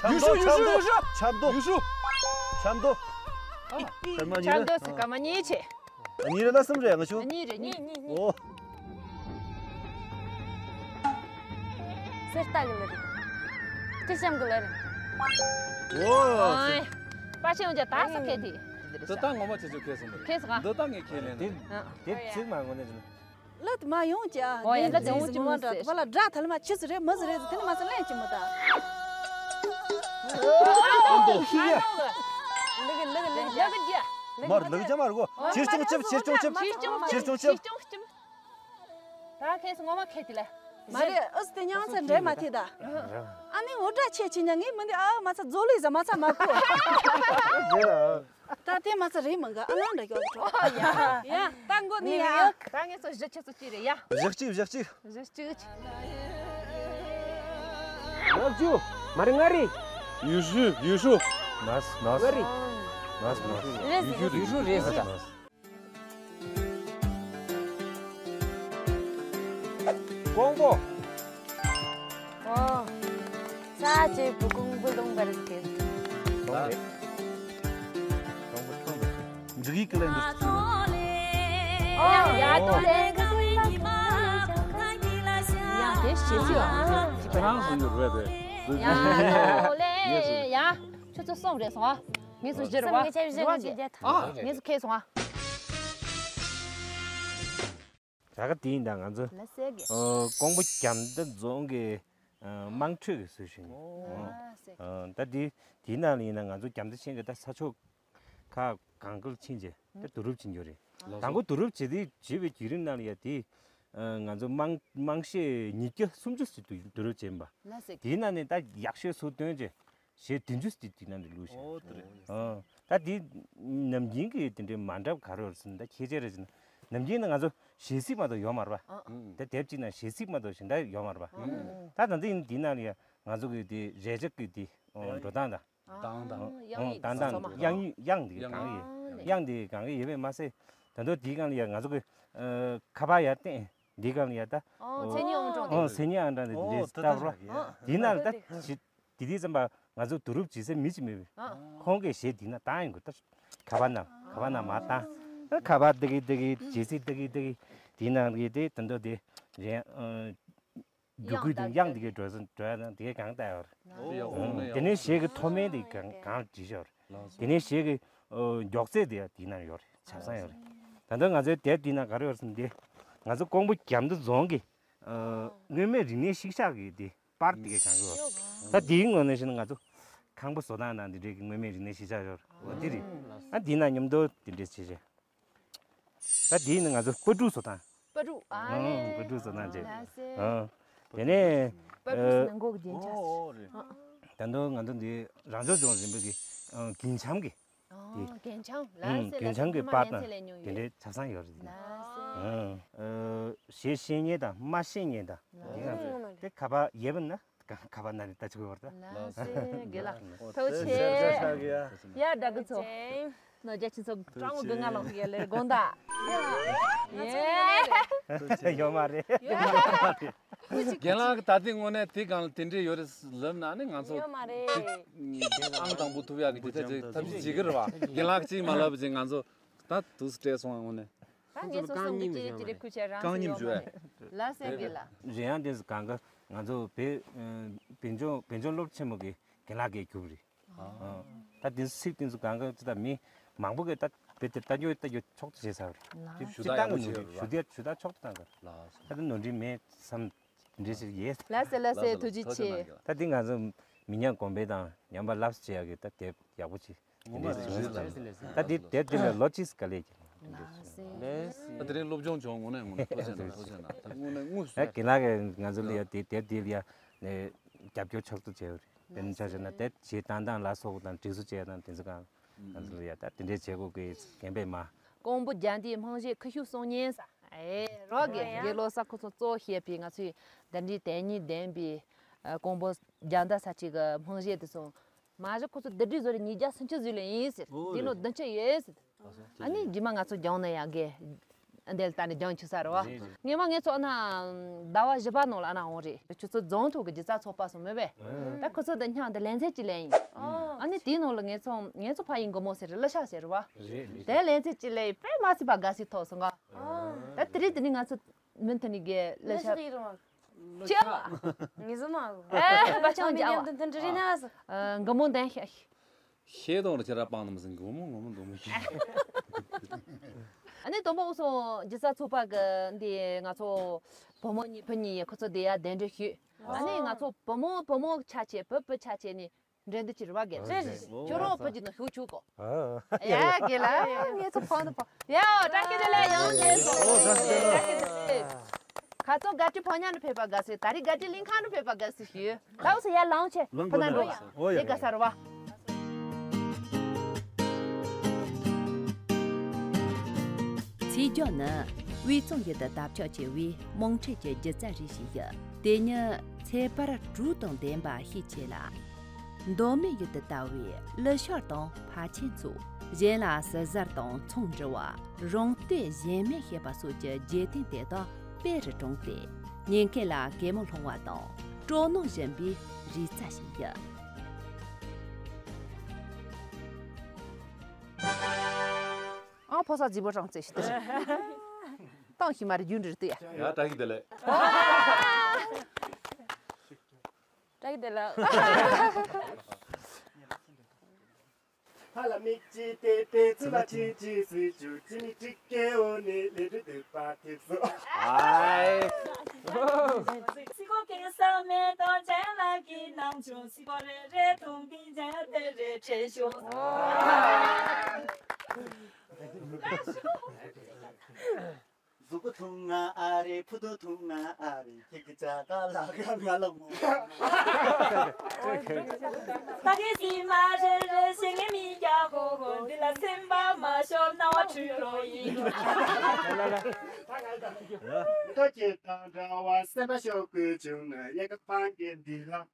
ཡུས་ཧྲུའུ། ཡུས་ཧྲུའུ། ཡུས་ཧྲུའུ། ཆབ་མདོ། ཡུས་ཧྲུའུ། ཆབ་མདོ། ཆབ་མདོ། ཆབ་མདོ་ཟེར་ག་མ་གཉིས་བྱས། གཉིས་རེད་ན་གསུམ་རེད། ང་ཆུ། གཉིས་རེད། གཉིས། གཉིས། གཉིས། ཨོ། གསེར་རྟ་གི་ལ་རེད། ཁྲི་ཤམ་གི་ལ་རེད། ཨོ། ཨོའི། དཔའ་ཆེན་འོ་ཇ་དག་ས་ཁེ་དེ། འདི་ད་ངོ་མ་ཆེ་ཆུ་ཁེ་སོང་། ཁེ་སོང་། འདི་ད་ངས་ཁེ་ལེན། དེ་དེ་ཚིག་མ་ངོ་ནས་ཟིན། ལ་དུ་མ་ཡོང་ཅི་ཨ། ཨོ་ཡ། ད་དེ་འོ་ཅི་མོ་ཟེར། བ་ལ་དགྲ་ཐལ་མ་ཆི་ཟི་རེད་མ་ཟི་རེད་ཟི་དེ་ནི་མ་ཟི་ལན་ཅི་མོ་ད། ཨ་ནོ་ཧི་ཡ། ལི་གི་ལི་གི་ལི་གི་ལི་གི་ཇ། མར་ལི་གི་ཇ་མར་གོ། ཕྱིར་ཅུང་ཅིབ། ཕྱིར་ཅུང་ཅིབ། ཕྱིར་ཅུང་ཅིབ། ཕྱིར་ཅུང་ཅིབ། ད་ཁེ་སི་ངོ་མ་ཁེ་དེ་ལ། མ་རེད། ཨུ་སི་དེ་ཉང་ས་འདྲེ་མ་ཐེ་ད། ཨ་ནི་འོ་དྲ་ཆེ་ཆེ་ཉ་ངས་མི་འདི་ཨ་མ་ཚ་ཛོ་ལི་ཟ་མ་ཚ་མ་ཁུ། ད་དེ་མ་ཚ་རེད་མ་ག་ཨ་ནང་འདྲ་ཀྱོག་ཀྱོག་ཡ། ཡ། ད་མགོ་ནི་ཡ། ད་ངས་ཚོ་བཞི་ཆ་ཚོ་གཅིག་རེད་ཡ། བཞི་གཅིག་བཞི་གཅིག་བཞི་གཅིག་བཞི་བཅུ། མ་རེད། ལྔ་རེད། ཡུས་ཧྲུའུ། ཡུས་ཧྲུའུ། ནས་ནས། ལྔ་རེད། ནས་ནས། རེད་ཟེར། ཡུས་ཧྲུའུ་རེད་ཟེར་ད། ཀོང་པོ། ཨོ། ས་ཅེ་བུ་ཀོང་པོ་ལུང་པར་སྐད། ཀོང་རེད། ཀོང་པོ་ཀོང་པོ། འབྲུག་གི་ཀི་ལན་འདུག་ཨོ་ཡ། ཏོ་ལེ། ཡ་དེ་ཤེས་སི་ཡ། ཁྱེད་རང་སུ་ཡོད་རེད་དེ། ཡ་ཏོ་ལེ་ཡ། ཁྱོད་ཚོ་སོང་རེད་སོང་ཨ། ངས་སུ་བཞི་རེད་བ། ངས་ཁྱེད་བཞི་རེད་བ། ཨ། ངས་སུ་ཁེ་སོང་ཨ། ད་ག་དེ་ཡིན་ད་ང་ཚོ། ལ་སེ་གི། ཨ། ཀོང་པོ་རྒྱ་མདའ་རྫོང་གི། ཨ། དམངས་ཁྲོད་ཀྱི་སྲོལ་ཞིག་ཡིན། ཨོ། ལ་སེ་གི། ཨ། ད་དེ་དེའི་ནང་ལ་ཡིན་ན་ང་ཚོ་རྒྱ་མདའ་ཆེན་གྱི་ད་ས་ཕྱོགས་ཁག་གང་གར་ཕྱིན་རྗེས་ད་བསྡུ་རུབ་བྱེད་རྒྱུ་རེད། ལགས་སོ། དང་པོ་བསྡུ་རུབ་བྱེད་དུས་བྱེད་པའི་བརྒྱུད་རིམ་ནང་ལ་ཡ་དེ། ཨ། ང་ཚོ་དམངས་དམངས་གཞས་ཉིས་བརྒྱ་སུམ་ཅུ་ཙམ་བསྡུ་རུབ་བྱས་ཡིན་པ། ལ་སེ་གི། དེའི་ནང་ནས་ད་ཡག་ཤོས་སུ་བཏོན་རྗེས། གཞས་བདུན་ཅུ་ཙམ་དེ་ནང་དུ་བླུགས་ཤིང་། ཨོ་དེ་རེད། ཨ། ད་དེ་ནམ་རྒྱུན་གྱི་དེ་འདྲའི་མ་འདྲ་བ་ག་རེ་ཡོད་ཟེར་ན། ད་ཁྱེད་ཅག་རེད་ཟེར་ན། ནམ་རྒྱུན་ནི་ང་ཚོ་གཞས་ཚིག་མ་གཏོགས་ཡོད་མ་རེད་པ། ཨ། ད་དེབ་གཅིག་ནང་གཞས་ཚིག་མ་གཏོགས་གཞན་དག་ཡོད་མ་རེད་པ། ཨ། ད་ད་འདི་ཡིན། འདི་ནང་ལ་ཡ་ང་ཚོ་གི་དེ་རས་ཆ་གི་དེ་འགྲོ་སྟངས་དང་། དང་དང་། ཨ། དབྱངས་ཡིག་དང་དང་། ཚང་མ། དབྱངས་དབྱངས་དེ་གང་ཡོད། ཨ་ནི། དབྱངས་དེ་གང་ཡོད་པས་མ་ཟད། ད་དུང་དེའི་སྒང་ལ་ཡ་ང་ཚོ་གི། ཨ། ཁ་པར་ཡར་བསྟན། འདི་སྒང་ལ་ཡ་ད། ཨོ། མཚན་ཉིད་ཨང་གྲངས་དེ། ཨོ། མཚན་ཉིད་ཨང་གྲངས་དེ། ཨོ་འདི་འདྲའི་ད་ལྟ་བུ་ར། ཨ། འདི་ནང་ལ་ད་ཞི། དེ་དུས་ཙམ་པ་ང་ཚོ་བསྡུ་རུབ་བྱེད་སའི་མི་ཅིག་མེད་པས། ཨ། ཁོང་གིས་གཞས་འདི་ན་བཏང་ཡོང་གི། ད་ཁ་པར་ནང་། ཁ་པར་ནང་མར་བཏང་། ཨ། ཁ་པར་ཏི་གི་ཏི་གི། རྗེས་སྲིད་ཏི་གི་ཏི་གི། དེའི་ནང་གི་དེ་དོན་དག་དེ་རེད། ཨ། རྒྱུག་ཁུལ་དེ་དབྱངས་དེ་གའི་འགྲོ་ས་འགྲོ་ཡ་དང་དེ་གའི་གང་ལྟ་ཡོད་རེད། ཨོ། དེ་ནས་གཞས་ཀྱི་མཐོ་དམན་དེ་གང་གང་བྲིས་ཤོར། ལགས་སོ། དེ་ནས་གཞས་ཀྱི། ཨོ། མགྱོགས་ཚད་དེ་དེའི་ནང་ཡོད་རེད། ཆ་ཚང་ཡོད་རེད། ད་ལྟ་ང་ཚོའི་དེབ་དེའི་ནང་ག་རེ་ཡོད་རེད་ཟེར་ན། དེ་ང་ཚོ་ཀོང་པོ་རྒྱ་མདའ་རྫོང་གི། ཨ། མངོན་མེད་རིག་གནས་གཞིས་ཆགས་ཀྱི་དེ། པར་དེ་གའི་གང་གི་བ། ད་དེའི་ངོས་ནས་བཤད་ན་ང་ཚོ་ཁང་པ་བཟོ་སྟངས་དང་དེ་འདྲའི་གི་མངོན་མེད་རིག་གནས་གཞིས་ཆགས་ཡོད་རེད། འོ་དེ་རེད། ཨ། དེའི་ནང་མཉམ་དུ་དེ་འདྲའི་བྱས་བྱས། ད་དེའི་ནང་ང་ཚོ་པར་འབྲུག་བཟོ་སྟངས། པར་འབྲུག་ཨ། ཨ་ནི། པར་འབྲུག་བཟོ་སྟངས་བྱས། ལགས་སེ། ཨ། དེ་ནས། པར་འབྲུག་ཟེར་ན་མགོ་གི་རྒྱན་ཆ། ཨོ་ཨོ་རེད། ཨ། ད་དུང་ང་ཚོ་འདི་རང་སྐྱོང་ལྗོངས་རིམ་པ་གི། ཨ། རྒྱན་འཆམ་གི། ཨ། དེ། རྒྱན་འཆམ། ལགས་སེ། རྒྱན་འཆམ་གི་པར་དང་དེ་འདྲའི་ཆ་ཚང་ཡོད་རེད། ལགས་སེ། ཨ། གཞས་ཤེས་མཁན་དང་མ་ཤེས་མཁན་དང་། ལགས་སེ། དེ་ག་པར་ཡོད་པ་ན། ཁ་པར་ནང་ནས་ལྟ་ཆོག་པར་ད། ལགས་སེ། དགེ་ལགས། ཐུགས་རྗེ་ཆེ། ཡ་དགྲ་རྒུད་ཚོ། ནོར་རྒྱ་ཆེ་ཚོ་སྤྲང་བོ་དགུན་ང་ལོག་ཡ་ལེར་དགོངས་དག་ཡོད་མ་རེད། རྒན་ལགས་ཀྱིས་ད་ལྟའི་དངོས་གནས་དེ་གང་ལ་དེ་འདྲས་ཡོད་རེད་ལབ་ན་ནི་ང་ཚོ་ཡོད་མ་རེད། ཨང་དང་པོ་ཐུབ་ཡག་གི་དེ་ཐབས་ཅིག་ཐབས་ཤེས་བྱེད་ཀྱི་རེད་བ། རྒན་ལགས་ཀྱིས་གཅིག་མ་ལབ་ཅིག་ང་ཚོ་ད་དུས་སུ་སྤྲད་སོང་། དངོས་གནས། ད་ངས་སོ་སོ་གི་ཅི་རེད་ཅི་རེད་ཁུ་ཆ་རང་རྐང་སེ་གཉིས་ཡོད་མ་རེད། ལ་སེ་གི་ལ། རེད། ཡང་དེ་གང་ག་ང་ཚོ་བོད་བོད་ལྗོངས་བོད་ལྗོངས་སློབ་ཆེན་མོ་གི་རྒན་ལགས་ཀྱིས་རྒྱུགས་རེད། ཨ། ད་དེ་ཚོ་ཚིག་དེ་ཚོ་གང་ག་ཅི་ད་མི་མང་པོ་གིས་ད་བོད་དེ་ལྟ་རྒྱུ་ལྟ་རྒྱུ་ཆོག་ཏུ་བྱས་ཚར་རེད། ལ། ཅིག་ཞུ་དག་གི་མི་འདུག་ཞུ་དག་ཞུ་དག་ཆོག་ཏུ་བཏང་གི་རེད། ལགས་སོ། ད་དེ་ནོར་འཁྲུལ་མེད་བསམ། འདྲེ་ཞིག་ཡེ། ལ་སེ་ལ་སེ། ཐུགས་རྗེ་ཆེ། ད་དེ་ང་ཚོ་མི་ཉག་གོང་འཕེལ་དང་ཉམས་པ་ལབ་བྱེད་ཡག་གི་ད་དེབ་ཡག་པོ་ཅིག་ ངོ་མ་རེད། ད་འདི་དེབ་འདི་ལ་ལོ་གཅིག་ག་ལེ་ལགས་སེ། ཨ། དེ་རིང་སློབ་སྦྱོང་བྱུང་། དངོས་གནས་དངོས་གནས་ཐུགས་རྗེ་གནང་། ཐུགས་རྗེ་གནང་། ད་དངོས་གནས་དངོས་སུ། ཨ། རྒན་ལགས་ཀྱིས་ང་ཚོ་ལ་ཡ་དེ་དེབ་འདི་ལ་ཡ་ནས་རྒྱབ་སྐྱོར་ཕྱོགས་བསྡུ་བྱས་ཡོད་རེད། དཔེར་ན་ཆ་བཞག་ན་དེབ་ཇུས་བཏང་སྟངས་ལ་སོགས་དང་སྒྲིག་བཟོ་བྱས་དང་དེ་ཚོ་གང་ང་ཚོ་ལ་ཡ་ད་དེ་འདྲས་བྱེད་དགོས་ཀྱི་རྒན་པས་མ། ཀོང་པོ་རྒྱ་མདའི་རྨང་གཞིའི་ཁུ་བྱུག་གསུང་སྙན་ས། ཨེ་རོགས་ཀྱི་དགེ་སློབ་ས་ཁོ་ཚོ་གཙོ་བོ་བྱས་པའི་ང་ཚོའི་གདན་འདྲེན་དོན་གཉེར་ལྡན་པའི་ཨ་ཀོང་པོ་རྒྱ་མདའ་ས་ཆའི་གི་རྨང་གཞི་དེ་ཚོ། མ་གཞི་ཁོ་ཚོ་བསྡུ་སྒྲིག་བཟོ་རེ་ཉིས་བརྒྱ་སུམ་ཅུ་ཟིག་ལོན་ཡིན་ཟེར། འོ་དེ་ལོ་བདུན་ཅུ་ཡོད་ཟེར། ཨ་ནི་རྗེས་མ་ང་ཚོ་སྦྱངས་ན་ཡག་གི། འདི་ལ་ད་ནི་སྦྱངས་ཆུ་ས་རེད་བ། རེད་རེད། སྔོན་མ་ངེད་ཚོ་ཨ་ན་ཟླ་བ་བཞི་པ་ནང་ལ་ཨ་ན་འོང་རེད། ཁྱོད་ཚོ་རྫོང་ཐོག་གི་སྒྱུ་རྩལ་ཚོགས་པ་སོང་མེད་པས། ཨ། ད་ཁོ་ཚོ་དང་མཉམ་དུ་ལེ་ཚན་གཅིག་ལེན་ཡིན། ཨ། ཨ་ནི་དེའི་ནང་ལ་ངེད་ཚོ་ངེད་ཚོ་ཕ་ཡུལ་མགོ་མོ་ཟེར་རེད། གླུ་ཤགས་ཟེར་རེད་བ། རེད་རེད། དེ་ལེ་ཚན་གཅིག་ལེན་ཡིན། དཔེ་མ་སྲིད་པ་དགའ་སའི་ཐོག་སོང་ག། ཨ། ད་དེ་རིང་དེ་ནི་ང་ཚོ་མུ་མཐུད་ནས་གི་གླུ་ཤགས། ཅི། ངེས་སོ་མ་གོ། ཨེ་བ་ཆང་ཅི་ཨ་བ། ཨ། མགོ་མོ་ལྡན་ཤག། ཤེས་དང་ལ་ཁྱེད་རང་སྤང་ནམ་ཟིན། མགོ་མོ་མགོ་མོ་མགོ་མོ་ཤེས། ཨ་ནི་དང་པོ་འུ་ཚོ་སྒྱུ་རྩལ་ཚོགས་པ་གི་འདི་ང་ཚོ་བུ་མོ་གཉིས་བུ་གཉིས་ཡིན། ཁོ་ཚོ་དེ་ཡ་གདན་འདྲེན་ཞུས། ཨ་ནི་ང་ཚོ་བུ་མོ་བུ་མོ་ཆ་བྱས་བུ་བུ་ཆ་བྱས་ནི་འགྲན་བསྡུར་ཅིག་རེད་བ། རྒན། རེད་རེད། ཁྱོད་རང་བུ་གཅིག་ནང་ཞུགས་ཆོག་གོ། ཨ། ཡ་རྒན་ལགས་ངེད་ཚོ་ཕང་དུ་ཕང་། ཡ་བཀྲ་ཤིས་བདེ་ལེགས། ཡང་རྒན་ཚོ། ཨོ་བཀྲ་ཤིས་བདེ་ལེགས། ཁ་ཚོ་དགའ་སྤྲོའི་ཕོ་ཉ་ནི་ཕེབས་པ་དགའ་སེ། ད་རེས་དགའ་སྤྲོའི་གླིང་ཁ་ནི་ཕེབས་པ་དགའ་སེ་ཞུ། ལགས་སོ། ཡར་ལངས་བྱས། ལངས་ཕོ་ན་དགོས་འགྲོ་ཡ། ཨོ་ཡ། དེ་དགའ་ས་རེད་བ། ཚེས་བརྒྱད་ནི་དབུས་གཙང་ཡུལ་དུ་དར་ཁྱབ་ཆེ་བའི་དམངས་ཁྲོད་ཀྱི་སྒྱུ་རྩལ་རིགས་ཤིག་ཡིན། དེ་ཉིད་ཚེས་པར་གྲུ་དང་ལྡན་པ་ཤས་ཆེ་ལ། མདོ་སྨད་ཡུལ་དུ་དར་བའི་གླུ་ཤགས་དང་ཕར་ཕྱིན་ཚོགས། གཞན་ལ་ཟུར་ཟ་དང་ཚོང་འབྲེལ་བ། རང་བསྟོད་གཞན་སྨོན་བཤད་པ་སོགས་ཀྱི་རྒྱལ་བསྟན་དེ་དག་དཔེ་རུ་དྲངས་ཏེ། ཉན་མཁན་ལ་གད་མོ་སློང་བ་དང་སྤྲོ་སྣང་སྦྱིན་པའི་རིག་རྩལ་ཞིག་ཡིན། ཨང་ཕོ་ས་རྫི་བོ་རང་རྩེ་ཞིག་དེ་རེད། ཏང་ཞིག་མ་རེད། རྒྱུན་རེད་དེ། ཡ་བཀྲ་ཤིས་བདེ་ལེགས། བཀྲ་ཤིས་བདེ་ལེགས། ཕ་ལ་མིག་གཅིག་བལྟས་ཏེ་ཚུར་ལ་ཁྲིད་ཅིག་ཟེར་རྒྱུ། ཅི་མི་ཁྲིད་ཀའི་འོ་ནི་ལས་འབྲས་འདོད་པ་དེ་ཚོ། ཨའི། སི་ཀོ་གེ་ས་མེ་ཏོ་ཅན་ལ་གི་ནང་ཆུང་སི་ཀོ་རེ་རེ་ཐུང་པི་ཅན་དེ་རེ་ཁྲེ་ཤོ། གཟུགས་པོ་ཐུང་ང་ཨ་རེ། ཕུ་ཐུང་ཐུང་ང་ཨ་རེ། ཁྱེད་ཀྱི་ཅག་ལ་ག་ང་ལ་མོ། ད་གི་སི་མ་རེ་རེ་ཞེ་ངེ་མི་རྒྱ་གོ་གོ། འདི་ལ་སེམས་པ་མ་ཤོར་སྣང་བ་འཁྲུལ་རོ་ཡིན། མི་ཐོག་ཁྱེད་དང་འདྲ་བ་སེམས་པ་ཤོར་དགོས་བྱུང་ན། ཡལ་ག་སྤང་གི་འདི་ལ།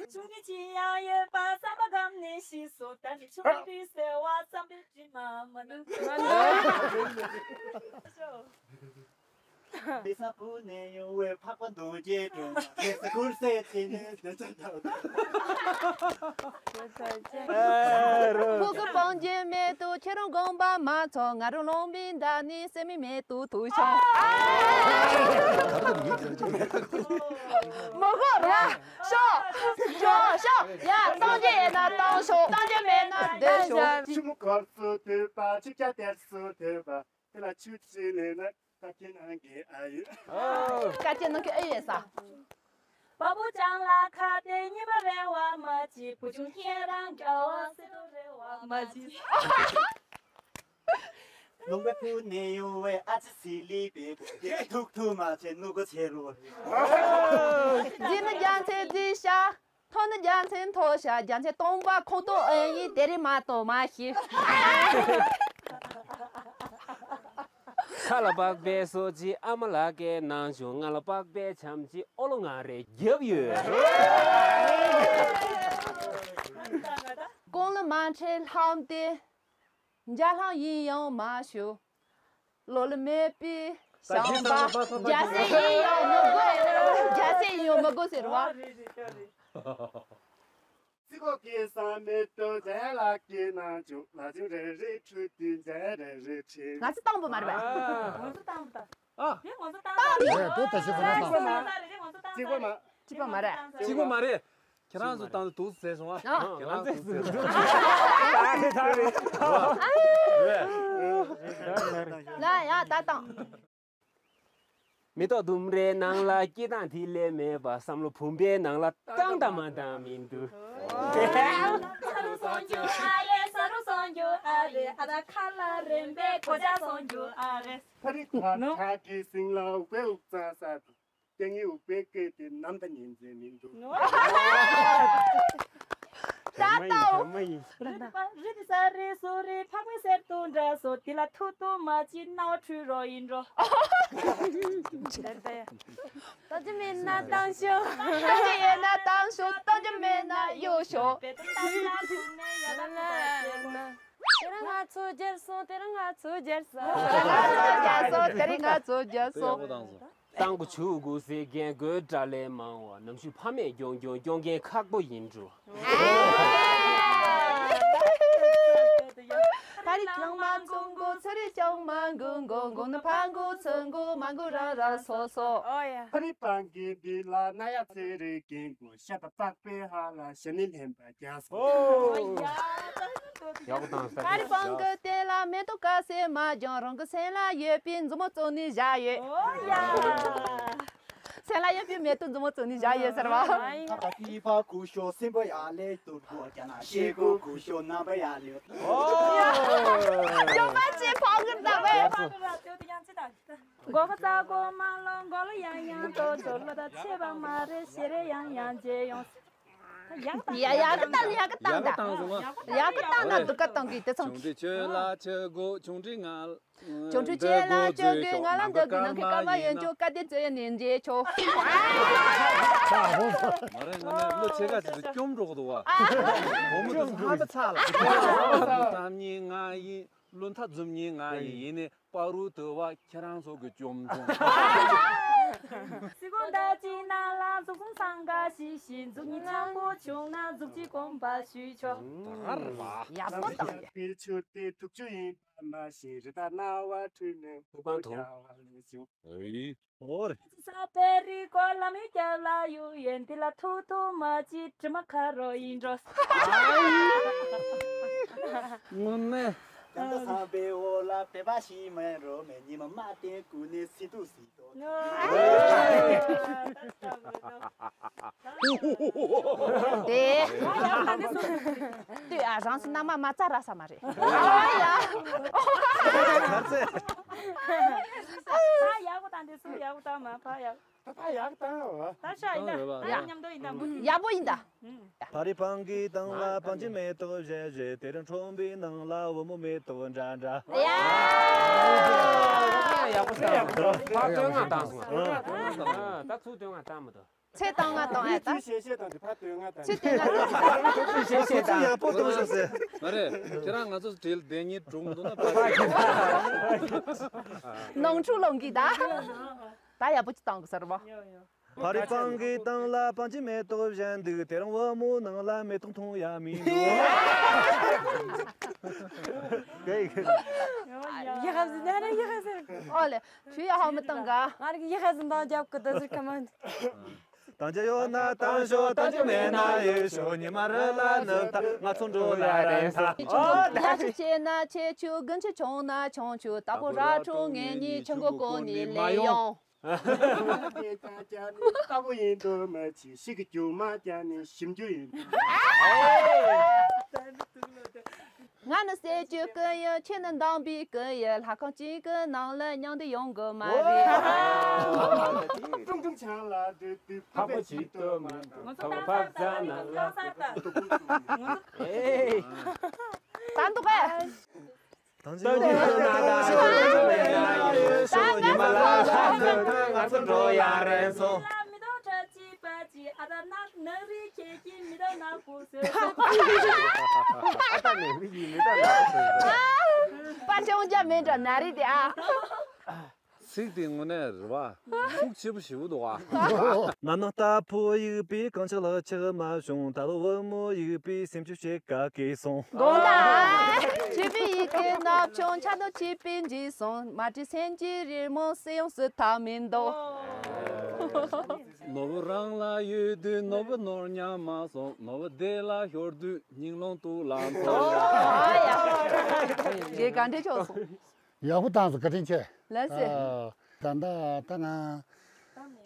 ཆུང་གི་ཅི་ཡང་ཡོད་པ་བསམ་པ་སྒམ་ནས་ཤི་སོང་། ད་ནི་ཆུང་དུས་ཟེར་བ་བསམ་པའི་དྲི་མ་མ་ནུབ། མི་ས་བུ་ནས་ཡོང་བའི་འཕགས་པ་མདོ་རྒྱལ་དྲུང་མ། ཁེ་ས་ཁུར་སེ་དེ་ནས་འདི་ཚོ་འདྲ། ཕོ་གི་སྤང་རྒྱན་མེད་དུ་ཁྱེད་རང་དགོངས་པ་མ་ཚོམ། ང་རང་རླུང་བུའི་མདའ་ནི་སེམས་མེད་དུ་ཐུག་བྱུང་། མི་གོ་ར། ཤོག་ཤོག་ཤོག་ཡ། གཏོང་རྒྱུ་ཡོད་ན་གཏོང་ཤོག་གཏོང་རྒྱུ་མེད་ན་སྡོད་ཤོག་ཆུ་མོ་གོར་སུ་དུད་པ། ཆུ་རྐྱལ་དེར་སུ་དུད་པ། དེ་ལ་ཆུ་ཅི་ལེན་ན་ད་ཁྱེད་ནང་གི་ཨ་ཡོད། ད་ཁྱེད་ནང་གི་ཨེ་ཡོད་ས། བ་སྤུ་ལྕང་ལ་ཁ་གཏད་གཉིས་པ་རེ་བ་མ་བྱེད། བུ་ཆུང་ཁྱེད་རང་རྒྱ་བ་སེ་རོ་རེ་བ་མ་བྱེད། ལུང་པའི་ཕུ་ནས་ཡོང་བའི་ཨ་ཅེ་སི་ལི་པའི་བུ་དེ་ཐུག་ཐུག་མ་བྱེད། ནུ་གོ་ཆེ་རོ། རྫི་ནི་རྒྱ་མཚན་རྫི་ཤ། མཐོ་ནི་རྒྱ་མཚན་མཐོ་ཤ། རྒྱ་མཚན་སྟོང་པ་ཁོག་ཏོ་ཨེ་ཡིན། དེ་རིང་མ་གཏོང་མ་ཤི། ཁ་ལ་པགས་པའི་སོ་ཅི་ཨ་མ་ལགས་ཀྱི་ནང་བྱུང་། ང་ལ་པགས་པའི་བྱམས་ཀྱི་ཨོ་ལོ་ང་རེ་རྒྱབ་ཡོད། ཀོང་ལི་མ་ཁྲེ་ལྷམ་དེ། འཇའ་ལྷམ་ཡིན་ཡང་མ་ཞུ། ལོ་ལི་མེད་པའི་ཞང་པ། རྒྱ་སེ་ཡིན་ཡང་མི་དགོས། རྒྱ་སེ་ཡིན་ཡང་མི་དགོས་ཟེར་བ། སི་ཀོ་གེ་ས་མེད་དོ་རྒྱ་ལ་གེ་ན་ཅུ་ལ་ཅུ་རེ་རེ་ཁྲུ་ཏི་རྒྱ་རེ་རེ་ཁྲི། ང་ཚོ་དང་པོ་མ་རེད་པས། ང་ཚོ་དང་པོ་དང་། ཨ། དེ་ང་ཚོ་དང་པོ་དང་། ཡ་དེ་ད་ཤི་ཁོ་ན་དང་། གཅིག་པོ་མ། གཅིག་པོ་མ་རེད། གཅིག་པོ་མ་རེད། ཁྱེད་རང་ཚོ་དང་དུ་ཟེར་སོང་ཨ། ཨ། ཁྱེད་རང་ཚོ་ཟེར་སོང་། ད་རེད་ད་རེད། ལ་ཡ་ད་དང་། མེ་ཏོག་ལྡུམ་རའི་ནང་ལ་སྐྱེ་སྟངས་དེ་ལས་མེད་པ་བསམ་བློ་བུམ་པའི་ནང་ལ་བཏང་དང་མ་བཏང་མི་འདུག་ས་རུ་སོང་རྒྱུ་ཨ་རེད། ས་རུ་སོང་རྒྱུ་ཨ་རེད། ཨ་ད་ཁ་ལ་རིམ་པས་གོ་ཆ་སོང་རྒྱུ་ཨ་རེད། ཕ་རི་ཐ་ཁྲག་གི་སིང་ལ་འུག་པའི་འུག་ཙང་ས་དུ། སྐད་ངན་འུག་པའི་སྐད་དེ་ནམ་ད་ཉན་མཛད་མི་འདུག་ད་ལྟ་རི་དེ་ས་རི་སུ་རི་ཕག་མོའི་གསེར་དུ་འདྲ་སོ་དེ་ལ་ཐུག་ཐུག་མ་ཅི་སྣང་བ་འཁྲུལ་རོགས་ཡིན་འགྲོ། ལྟ་རྒྱུ་མེད་ན་བཏང་ཤོག་ལྟ་རྒྱུ་ཡོད་ན་བཏང་ཤོག་ལྟ་རྒྱུ་མེད་ན་གཡོ་ཤོག་བེ་ཏོ་ཏ་ཏ་ཐུག་ནས་ཡ་ད་ཁུ་ད་ཤེས་རོགས། དེ་རིང་ང་ཚོ་རྒྱལ་སོང་། དེ་རིང་ང་ཚོ་རྒྱལ་སོང་། དེ་རིང་ང་ཚོ་རྒྱལ་སོང་། དེ་རིང་ང་ཚོ་རྒྱལ་སོང་། ཡག་པོ་བཏང་སོང་། གཏམ་གོ་ཆུ་གོ་ཟེར་རྒན་རྒོན་དགྲ་ལས་མང་བ། ནམ་ཞུ་ཕ་མས་སྐྱོང་སྐྱོང་སྐྱོང་མཁན་ཁག་པོ་ཡིན་འགྲོ། ཕ་རི་ལང་མ་མགོ་མགོ་ཚུ་རི་ཅང་མ་མགོ་མགོ་མགོ་ན་ཕ་མགོ་ཚུ་མགོ་མ་མགོ་ར་ར་སོ་སོ། ཨོ་ཡ། ཕ་རི་པང་གི་འདི་ལ་ན་ཡ་ཚེ་རེ་རྒན་གོ་ཤ་ད་པགས་པའི་ཧ་ལ་ཤ་ནི་ལྷན་པ་རྒྱ་སོ། ཡག་པོ་བཏང་ས། ཕ་རི་པང་གི་སྟེང་ལ་མེ་ཏོག་དཀར་སེར་མ་ལྗང་རང་གི་སེམས་ལ་ཡོད་པའི་མཛུབ་མོ་བཙུགས་ནས་བཞག་ཡོད། ཨོ་ཡ། སེམས་ལ་ཡོད་པའི་མེ་ཏོག་མཛུབ་མོ་བཙུགས་ནས་བཞག་ཡོད་ཟེར་བ། ཨ་ཡ། ཁ་ཁ་ཁི་ཕ་ཀུ་ཤོ་སེམས་པ་ཡ་ལེ་ཏུ་ཏུ་ཀྱ་ན་ཤེ་ཀུ་ཀུ་ཤོ་ནམ་པ་ཡ་ལེ། ཨོ། ཡོད་པ་ཅི་ཕོག་གི་ད་བས། མགོ་ཁ་ཚ་གོ་མ་ལོ་མགོ་ལོ་ཡང་ཡང་ཏོ་ཚོ་ལོ་ད་ཆེ་བ་མ་རེད་ཤེ་རེ་ཡང་ཡང་རྗེ་ཡོང་། ཡག་ཡ་ཡག་གི་ཏང་ཡག་གི་ཏང་ད། ཡག་གི་ཏང་ན་སྡུག་ག་ཏང་གི་དེ་ཚང་། ཆུང་དུས་ཁྱོད་ལ་ཆེ་གོ་ཆུང་དུས་ང་། ཆུང་དུས་ཁྱོད་ལ་ཆེ་གོ་ང་ལ་འདོད་གི་ནང་གི་སྐར་མ་ཡོད་ཆོག་སྐར་དེ་ཚོ་ཡ་ནས་མཇལ་ཆོག་མ་རེད། ང་ནི་ལོ་ཆེ་ག་ཅིག་ཏུ་སྐྱོམ་འགྲོ་གི་འདུག་བ། འོ་མོ་དུ་ཧ་པ་ཚ་ལ། ལོ་ཐམ་ཉིན་ང་ཡིན། ལོ་མཐའ་འཛོམས་ཉིན་ང་ཡིན་ནི། པ་རུ་དུ་བ་ཁྱེད་རང་ཚོ་གི་བཅོམ་བྱུང་། སི་ཀོང་ད་ཅི་ན་ལ་འཛུགས་སོང་སང་ག་ཤི་ཤི་འཛུགས་ཉི་ཆང་པོ་བྱུང་ན་འཛུགས་ཅི་གོམ་པ་ཞུས་ཆོག་ད་ར་བ། ཡག་པོ་དང་། པིར་ཆུར་དེ་ཐུག་ཆུ་ཡིན་པ་མ་ཤེས་རི་དྭགས་རྣ་བ་འཁྲུལ་ནས་ཐུག་པ་མཐོང་། ཨོ་རེད། ས་པེ་རི་ཀོ་ལ་མི་སྐྱབས་ལ་ཡུ་ཡན་དི་ལ་ཐུག་ཐུག་མ་ཅི་དྲི་མ་ཁ་རོ་ཡིན་འགྲོ། དངོས་གནས། ད་ལྟ་ས་པེ་འོ་ལ་པེ་པ་ཤི་མེ་རོ་མེ་ཉི་མ་མ་བསྟན་ཀུ་ནེ་སི་ཏུ་སི་ཏོ། དེ། ལྟོས་ཨ་རང་སུ་མནའ་མ་མ་རྩ་ར་ས་མ་རེད། ཨ་ཡ། ཕ་ཡག་པོ་དང་དེ་སུ་ཡག་པོ་དང་མ་ཕ་ཡག་ད་ཕ་ཡག་བཏང་བ། ད་ཤ་ཡིན་ད། ད་མཉམ་དུ་ཡིན་ད་མོ། ཡག་པོ་ཡིན་ད། ཕ་རི་པང་གི་སྟེང་ལ་པང་གི་མེ་ཏོག་བཞད་བཞད་དེ་རིང་ཁྲོན་པའི་ནང་ལ་བུ་མོ་མེ་ཏོག་འདྲ་འདྲ། ཡ། ཡག་པོ་ཡག་པོ་ཕ་སྟོད་མངགས་བཏང་སོང་ང་། ད་ཚུར་སྟོད་མངགས་བཏང་མ་ཐུབ། ཚེ་བཏང་ང་བཏང་ཡ་ད། ཚེ་ཤེས་ཤེས་དང་དེ་ཕ་སྟོད་མངགས་བཏང་། ཚེ་སྟོད་མངགས་བཏང་། ཚེ་ཤེས་ཤེས་དང་། ཡག་པོ་གཏོང་ཤོག་ཟེར། མ་རེད། ཁྱེད་རང་ང་ཚོ་བྲེལ་བསྡད་ཉིན་གྲོངས་འདུག་ན་ཕ། ནང་འཁྲུག་ལངས་གི་ད། ད་ཡག་པོ་ཅིག་བཏང་གི་ཟེར་བ། ཡོ་ཡོ། ཕ་རི་པང་གི་སྟེང་ལ་པང་གི་མེ་ཏོག་བཞད་འདུག་དེ་རིང་བུ་མོ་ནང་ལ་མེ་ཏོག་འཐུང་ཡ་མི་འདུག་ཡ་ཧ་ཟི་ན་ར་ཡ་ཧ་ཟི། ཨོ་ལེ། ཁྱོད་ཡ་ཧ་མི་བཏང་ག་ང་རིག་ཡ་ཧ་ཟི་འདང་རྒྱབ་གི་ད་ཟིར་ཁ་མ། བཏང་རྒྱུ་ཡོད་ན་བཏང་ཤོག་བཏང་རྒྱུ་མེད་ན་ཡོད་ཤོག་ཉི་མ་རེ་ལ་ནུབ་ད་ང་ཚོ་འགྲོ་ཡ་རེད་ད། ཡ་ཤི་ཆེ་ན་ཆེ་ཆུ་དགུན་ཆུ་ཆུང་ན་ཆུང་ཆུ་ད་པོ་ར་ཁྲོ་ངེད་གཉིས་ཆུ་མགོ་ཀོ་ནི་ལེ་ཡོང་། ལྟ་བུ་ཡིན་དུ་མ་ཆི་ཤི་གི་རྒྱུ་མ་ཀྱང་ནི་ཞིམ་རྒྱུ་ཡིན། ང་ནི་སེ་ཅུ་ཀུན་ཡིན་ཁྱེད་ནི་འདང་བི་ཀུན་ཡིན་ལྷ་ཁང་གཅིག་གི་ནང་ལ་མཉམ་དུ་ཡོང་གི་མ་རེད། ཀྲུང་ཀྲུང་ཆང་ལ་འདུས་འདུས་ཕག་པ་ཆིག་ཏུ་མ་འདུག་ཕག་པ་ཕག་རྩ་ན་ལ། ཨེ། ད་འདུག་གས། ད་ཅི་ཡོད་ན་ད་ཅི་མེད་ན་ཡོད་ཤོག་ཉི་མ་ལ་ལ་ཐང་ཐང་ང་ཚོ་འགྲོ་ཡ་རན་སོང་། མི་ཐོག་ཁྲ་ཅི་པ་ཅི་ཨ་ད་ནག་ནག་རི་ཁྱེད་ཀྱི་མི་ཐོག་ནག་པོ་ཟེར་སོང་། ཨ་ད་ནག་རི་ཡི་མི་ཐོག་ནག་པོ་ཟེར་སོང་། པ་ཅི་འོང་རྒྱ་མེད་འདྲ་ནག་རི་དེ་ཨ། ཚིག་དེ་དངོས་གནས་རེད་བ། ཤུགས་ཆེ་པོ་ཞེ་པོ་འདུག་ཨ། ང་ནི་རྟ་ཕོ་ཡིག་པའི་རྐང་ཆག་ལག་ཆག་མ་བྱུང་ད་ལོ་བུ་མོ་ཡིག་པའི་སེམས་ཆུ་ཞེ་དགའ་གི་སོང་། དགོངས་དག་ཆོས་པའི་ཡི་གེ་ནག་ཆུང་ཆ་དོ་ཆིག་པིན་འཇིག་སོང་མ་བྲིས་སེམས་ཀྱི་རི་མོ་སེ་ཡོང་སུ་ཐག་མི་འདུག་ནོར་བུ་རང་ལ་ཡོད་དུས་ནོར་བུ་ནོར་ཉམས་མ་སོང་ནོར་བུ་བདེ་ལ་ཤོར་དུས་སྙིང་རླུང་དུ་ལ་འཐོར། རེད་ག་འདྲས་ཆོག་སོང་། ཡག་པོ་བཏང་སོང་བཀའ་དྲིན་ཆེ། ལགས་སེ། ཨ། ད་ལྟ་ད་ང་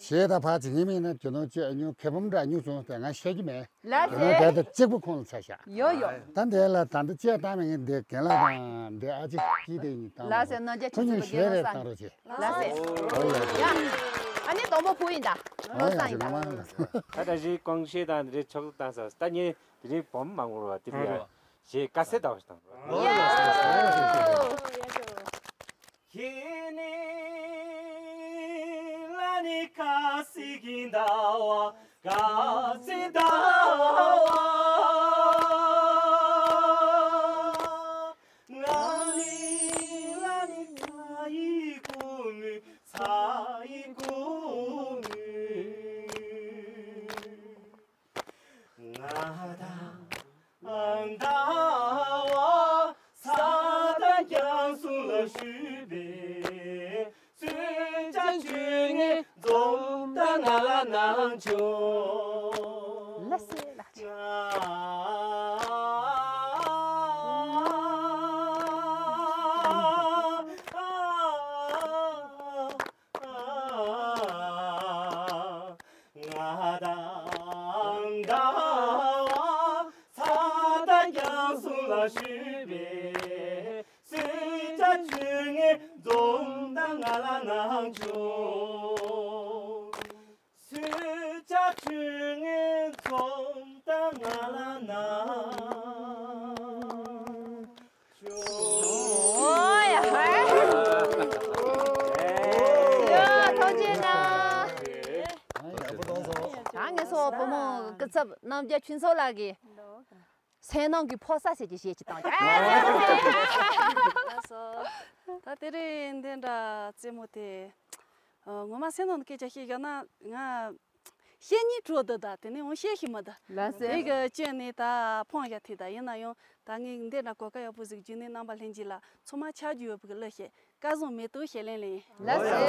གཞས་དང་ཕར་བྱེད་མཁན་མིན་ན་རྒྱུ་ནོར་བཅས་ཉུང་ཁེ་ཕམ་འདྲ་ཉུང་སོང་སྟེ་ང་བཤད་ཀྱི་མེད། ལགས་རྒྱུ་ནོར་དེ་སེ། ད་གཅིག་པུ་ཁོང་ལ་ཚ་ཤག་ཡོ་ཡོ། ད་འདི་ལ་ད་འདི་བཅས་བཏང་མེད་ངས་འདི་རྒན་ལགས་དང་འདི་ཨ་ཅེ་སྐྱིད་དེ་གཉིས་བཏང་། ལགས་སེ། རྣམ་རྒྱལ་ཁོ་ཆུ་གཉིས་ཚོད་ཀྱི་གཞས་རེ་བཏང་རོགས་བྱེད། ལགས་སེ། ཨོ་ཡ། ཡ། ཨ་ནི་དང་པོ་བུ་ཡིན་ད། ཨོ་ཡ། བློ་བཟང་ཡིན་ད། རྒན་མ་ལགས། ད་ད་གཞས་གོང་གཞས་དང་འདི་རེ་ཆོག་བཏང་ས་ད་ངས་དེ་རིང་བུ་མོ་མང་པོ་རེད་བ། དེ་རིང་ཡ་གཞས་དཀའ་སེ་ད་བ་ཞིག་བཏང་རོགས། ཡ། ལགས་སེ་ལགས་སེ། ཨོ་ཡ། ཡ། ཐུགས་རྗེ་གནང་། ད་ངེད་ཚོ་བུ་མོ་སྐུ་ཚབ་རྣམ་རྒྱལ་ཆོས་མཚོ་ལགས་ཀྱིས་སེམས་ནང་གི་ཕོ་གསར་ཟེར་གྱི་གཞས་ཅིག་བཏང་། ད་དེ་རིང་འདི་འདྲ་རྩེད་མོ་དེ། ཨ། ངོ་མ་སེམས་ནང་སྐད་ཆ་བཤད་བཞག་ན་ང་བཤད་སྙིང་བྲོ་འདུག་ད་དེ་ནས་འོང་བཤད་ཤེས་མི་འདུག་ལགས་སེ། དེ་གི་སྐྱོན་ནི་ད་ཕོང་བཞག་ཐིག་ད་ཡིན་ན་ཡང་ད་ངས་འདི་འདྲ་གོ་སྐབས་ཡག་པོ་ཟིག་བརྒྱུད་ནས་རྣམ་པ་ལྷན་རྒྱས་ལ་ཚང་མ་ཆ་རྒྱུས་ཡོད་པའི་གི་གླུ་བཤད། སྐལ་བཟང་མེ་ཏོག་ཞལ་ལེན་ལེན། ལགས་སེ།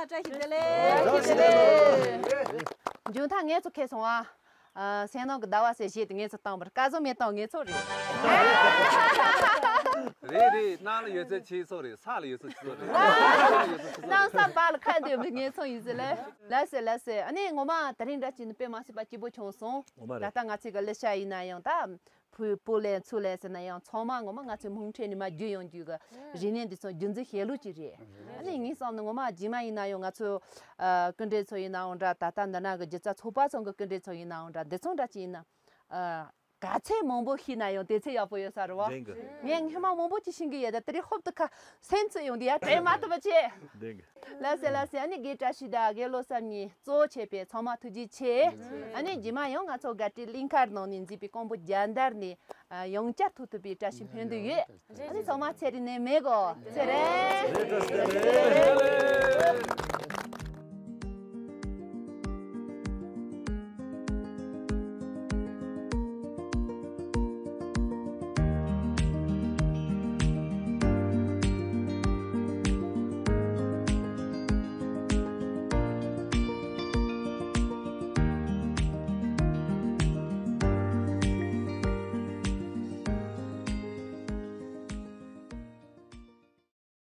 ཡ། བཀྲ་ཤིས་བདེ་ལེགས། བཀྲ་ཤིས་བདེ་ལེགས། མཇུག་མཐར་ངེད་ཚོ་ཁེལ་སོང་ཨ། ཨ། སེམས་ནང་གི་ཟླ་བ་ཟེར་གཞས་དེ་ངེད་ཚོ་བཏང་བར་སྐལ་བཟང་མེ་ཏོག་ངེད་ཚོ་རེད། རེད་རེད། གནམ་ལ་ཡོད་ཚད་ཁྱེད་ཚོ་རེད། ས་ལ་ཡོད་ཚད་ཁྱེད་ཚོ་རེད། གནམ་ས་བར་ལ་ཁ་འདོན་པའི་ངེད་ཚོ་ཡིན་ཟེར་ལེ། ལགས་སེ་ལགས་སེ། ཨ་ནི་ངོ་མ་དེ་རིང་འདྲ་ཅིག་ནི་དཔེ་མ་སྲིད་པ་སྐྱིད་པོ་བྱུང་སོང་། ངོ་མ་རེད། ད་ལྟ་ང་ཚོའི་གི་གླུ་ཤགས་ཡིན་ན་ཡང་ད། བུ་བུ་ལེན་ཚུར་ལེན་ཟེར་ན་ཡང་ཚང་མ་ངོ་མ་ང་ཚོའི་མུ་མཐུད་ནས་མར་བརྒྱུད་ཡོང་རྒྱུ་གི་རིག་གནས་འདི་ཚོ་རྒྱུན་འཛིན་བྱེད་ལུགས་ཅིག་རེད། ཨ་ནི་ངའི་བསམ་ནས་ངོ་མ་རྗེས་མ་ཡིན་ན་ཡང་ང་ཚོ་ཨ་སྐུ་མགྲོན་ཚོ་ཡིན་ནའང་འདྲ། ད་ལྟ་འདི་ན་གི་སྒྱུ་རྩལ་ཚོགས་པ་ཚོ་གི་སྐུ་མགྲོན་ཚོ་ཡིན་ནའང་འདྲ། འདི་ཚོ་འདྲ་ཅིག་ཡིན་ན་ཨ་ག་ཚད་མང་པོ་ཤེས་ན་ཡང་དེ་ཚད་ཡག་པོ་ཡོད་ས་རེད་བ། བདེན་གི། ངས་སྔོན་མ་མང་པོ་ཅིག་ཤེས་ཀྱི་ཡོད། ད་དེ་རིང་ཧོབ་ཏེ་ཁ་སེམས་ཚོད་ཡོང་དུས་ཡ་དྲན་མ་ཐུབ་པ་བྱས། བདེན་གི། ལགས་སེ་ལགས་སེ། ཨ་ནི་དགེ་བཀྲ་ཤིས་དང་དགེ་བློ་བཟང་གཉིས་གཙོ་བོ་བྱས་པའི་ཚང་མ་ཐུགས་རྗེ་ཆེ། ཨ་ནི་རྗེས་མ་ཡང་ང་ཚོ་དགའ་སྤྲོའི་གླིང་ཁར་ནང་ནས་མཛད་པའི་ཀོང་པོ་རྒྱལ་དར་ནས་ཡང་བསྐྱར་ཐུག་ཐུབ་པའི་བཀྲ་ཤིས་སྨོན་འདུན་ཡོད། ཨ་ནི་ཚང་མ་ཚེ་རིང་ནད་མེད་དགོས། ཚེ་རིང་།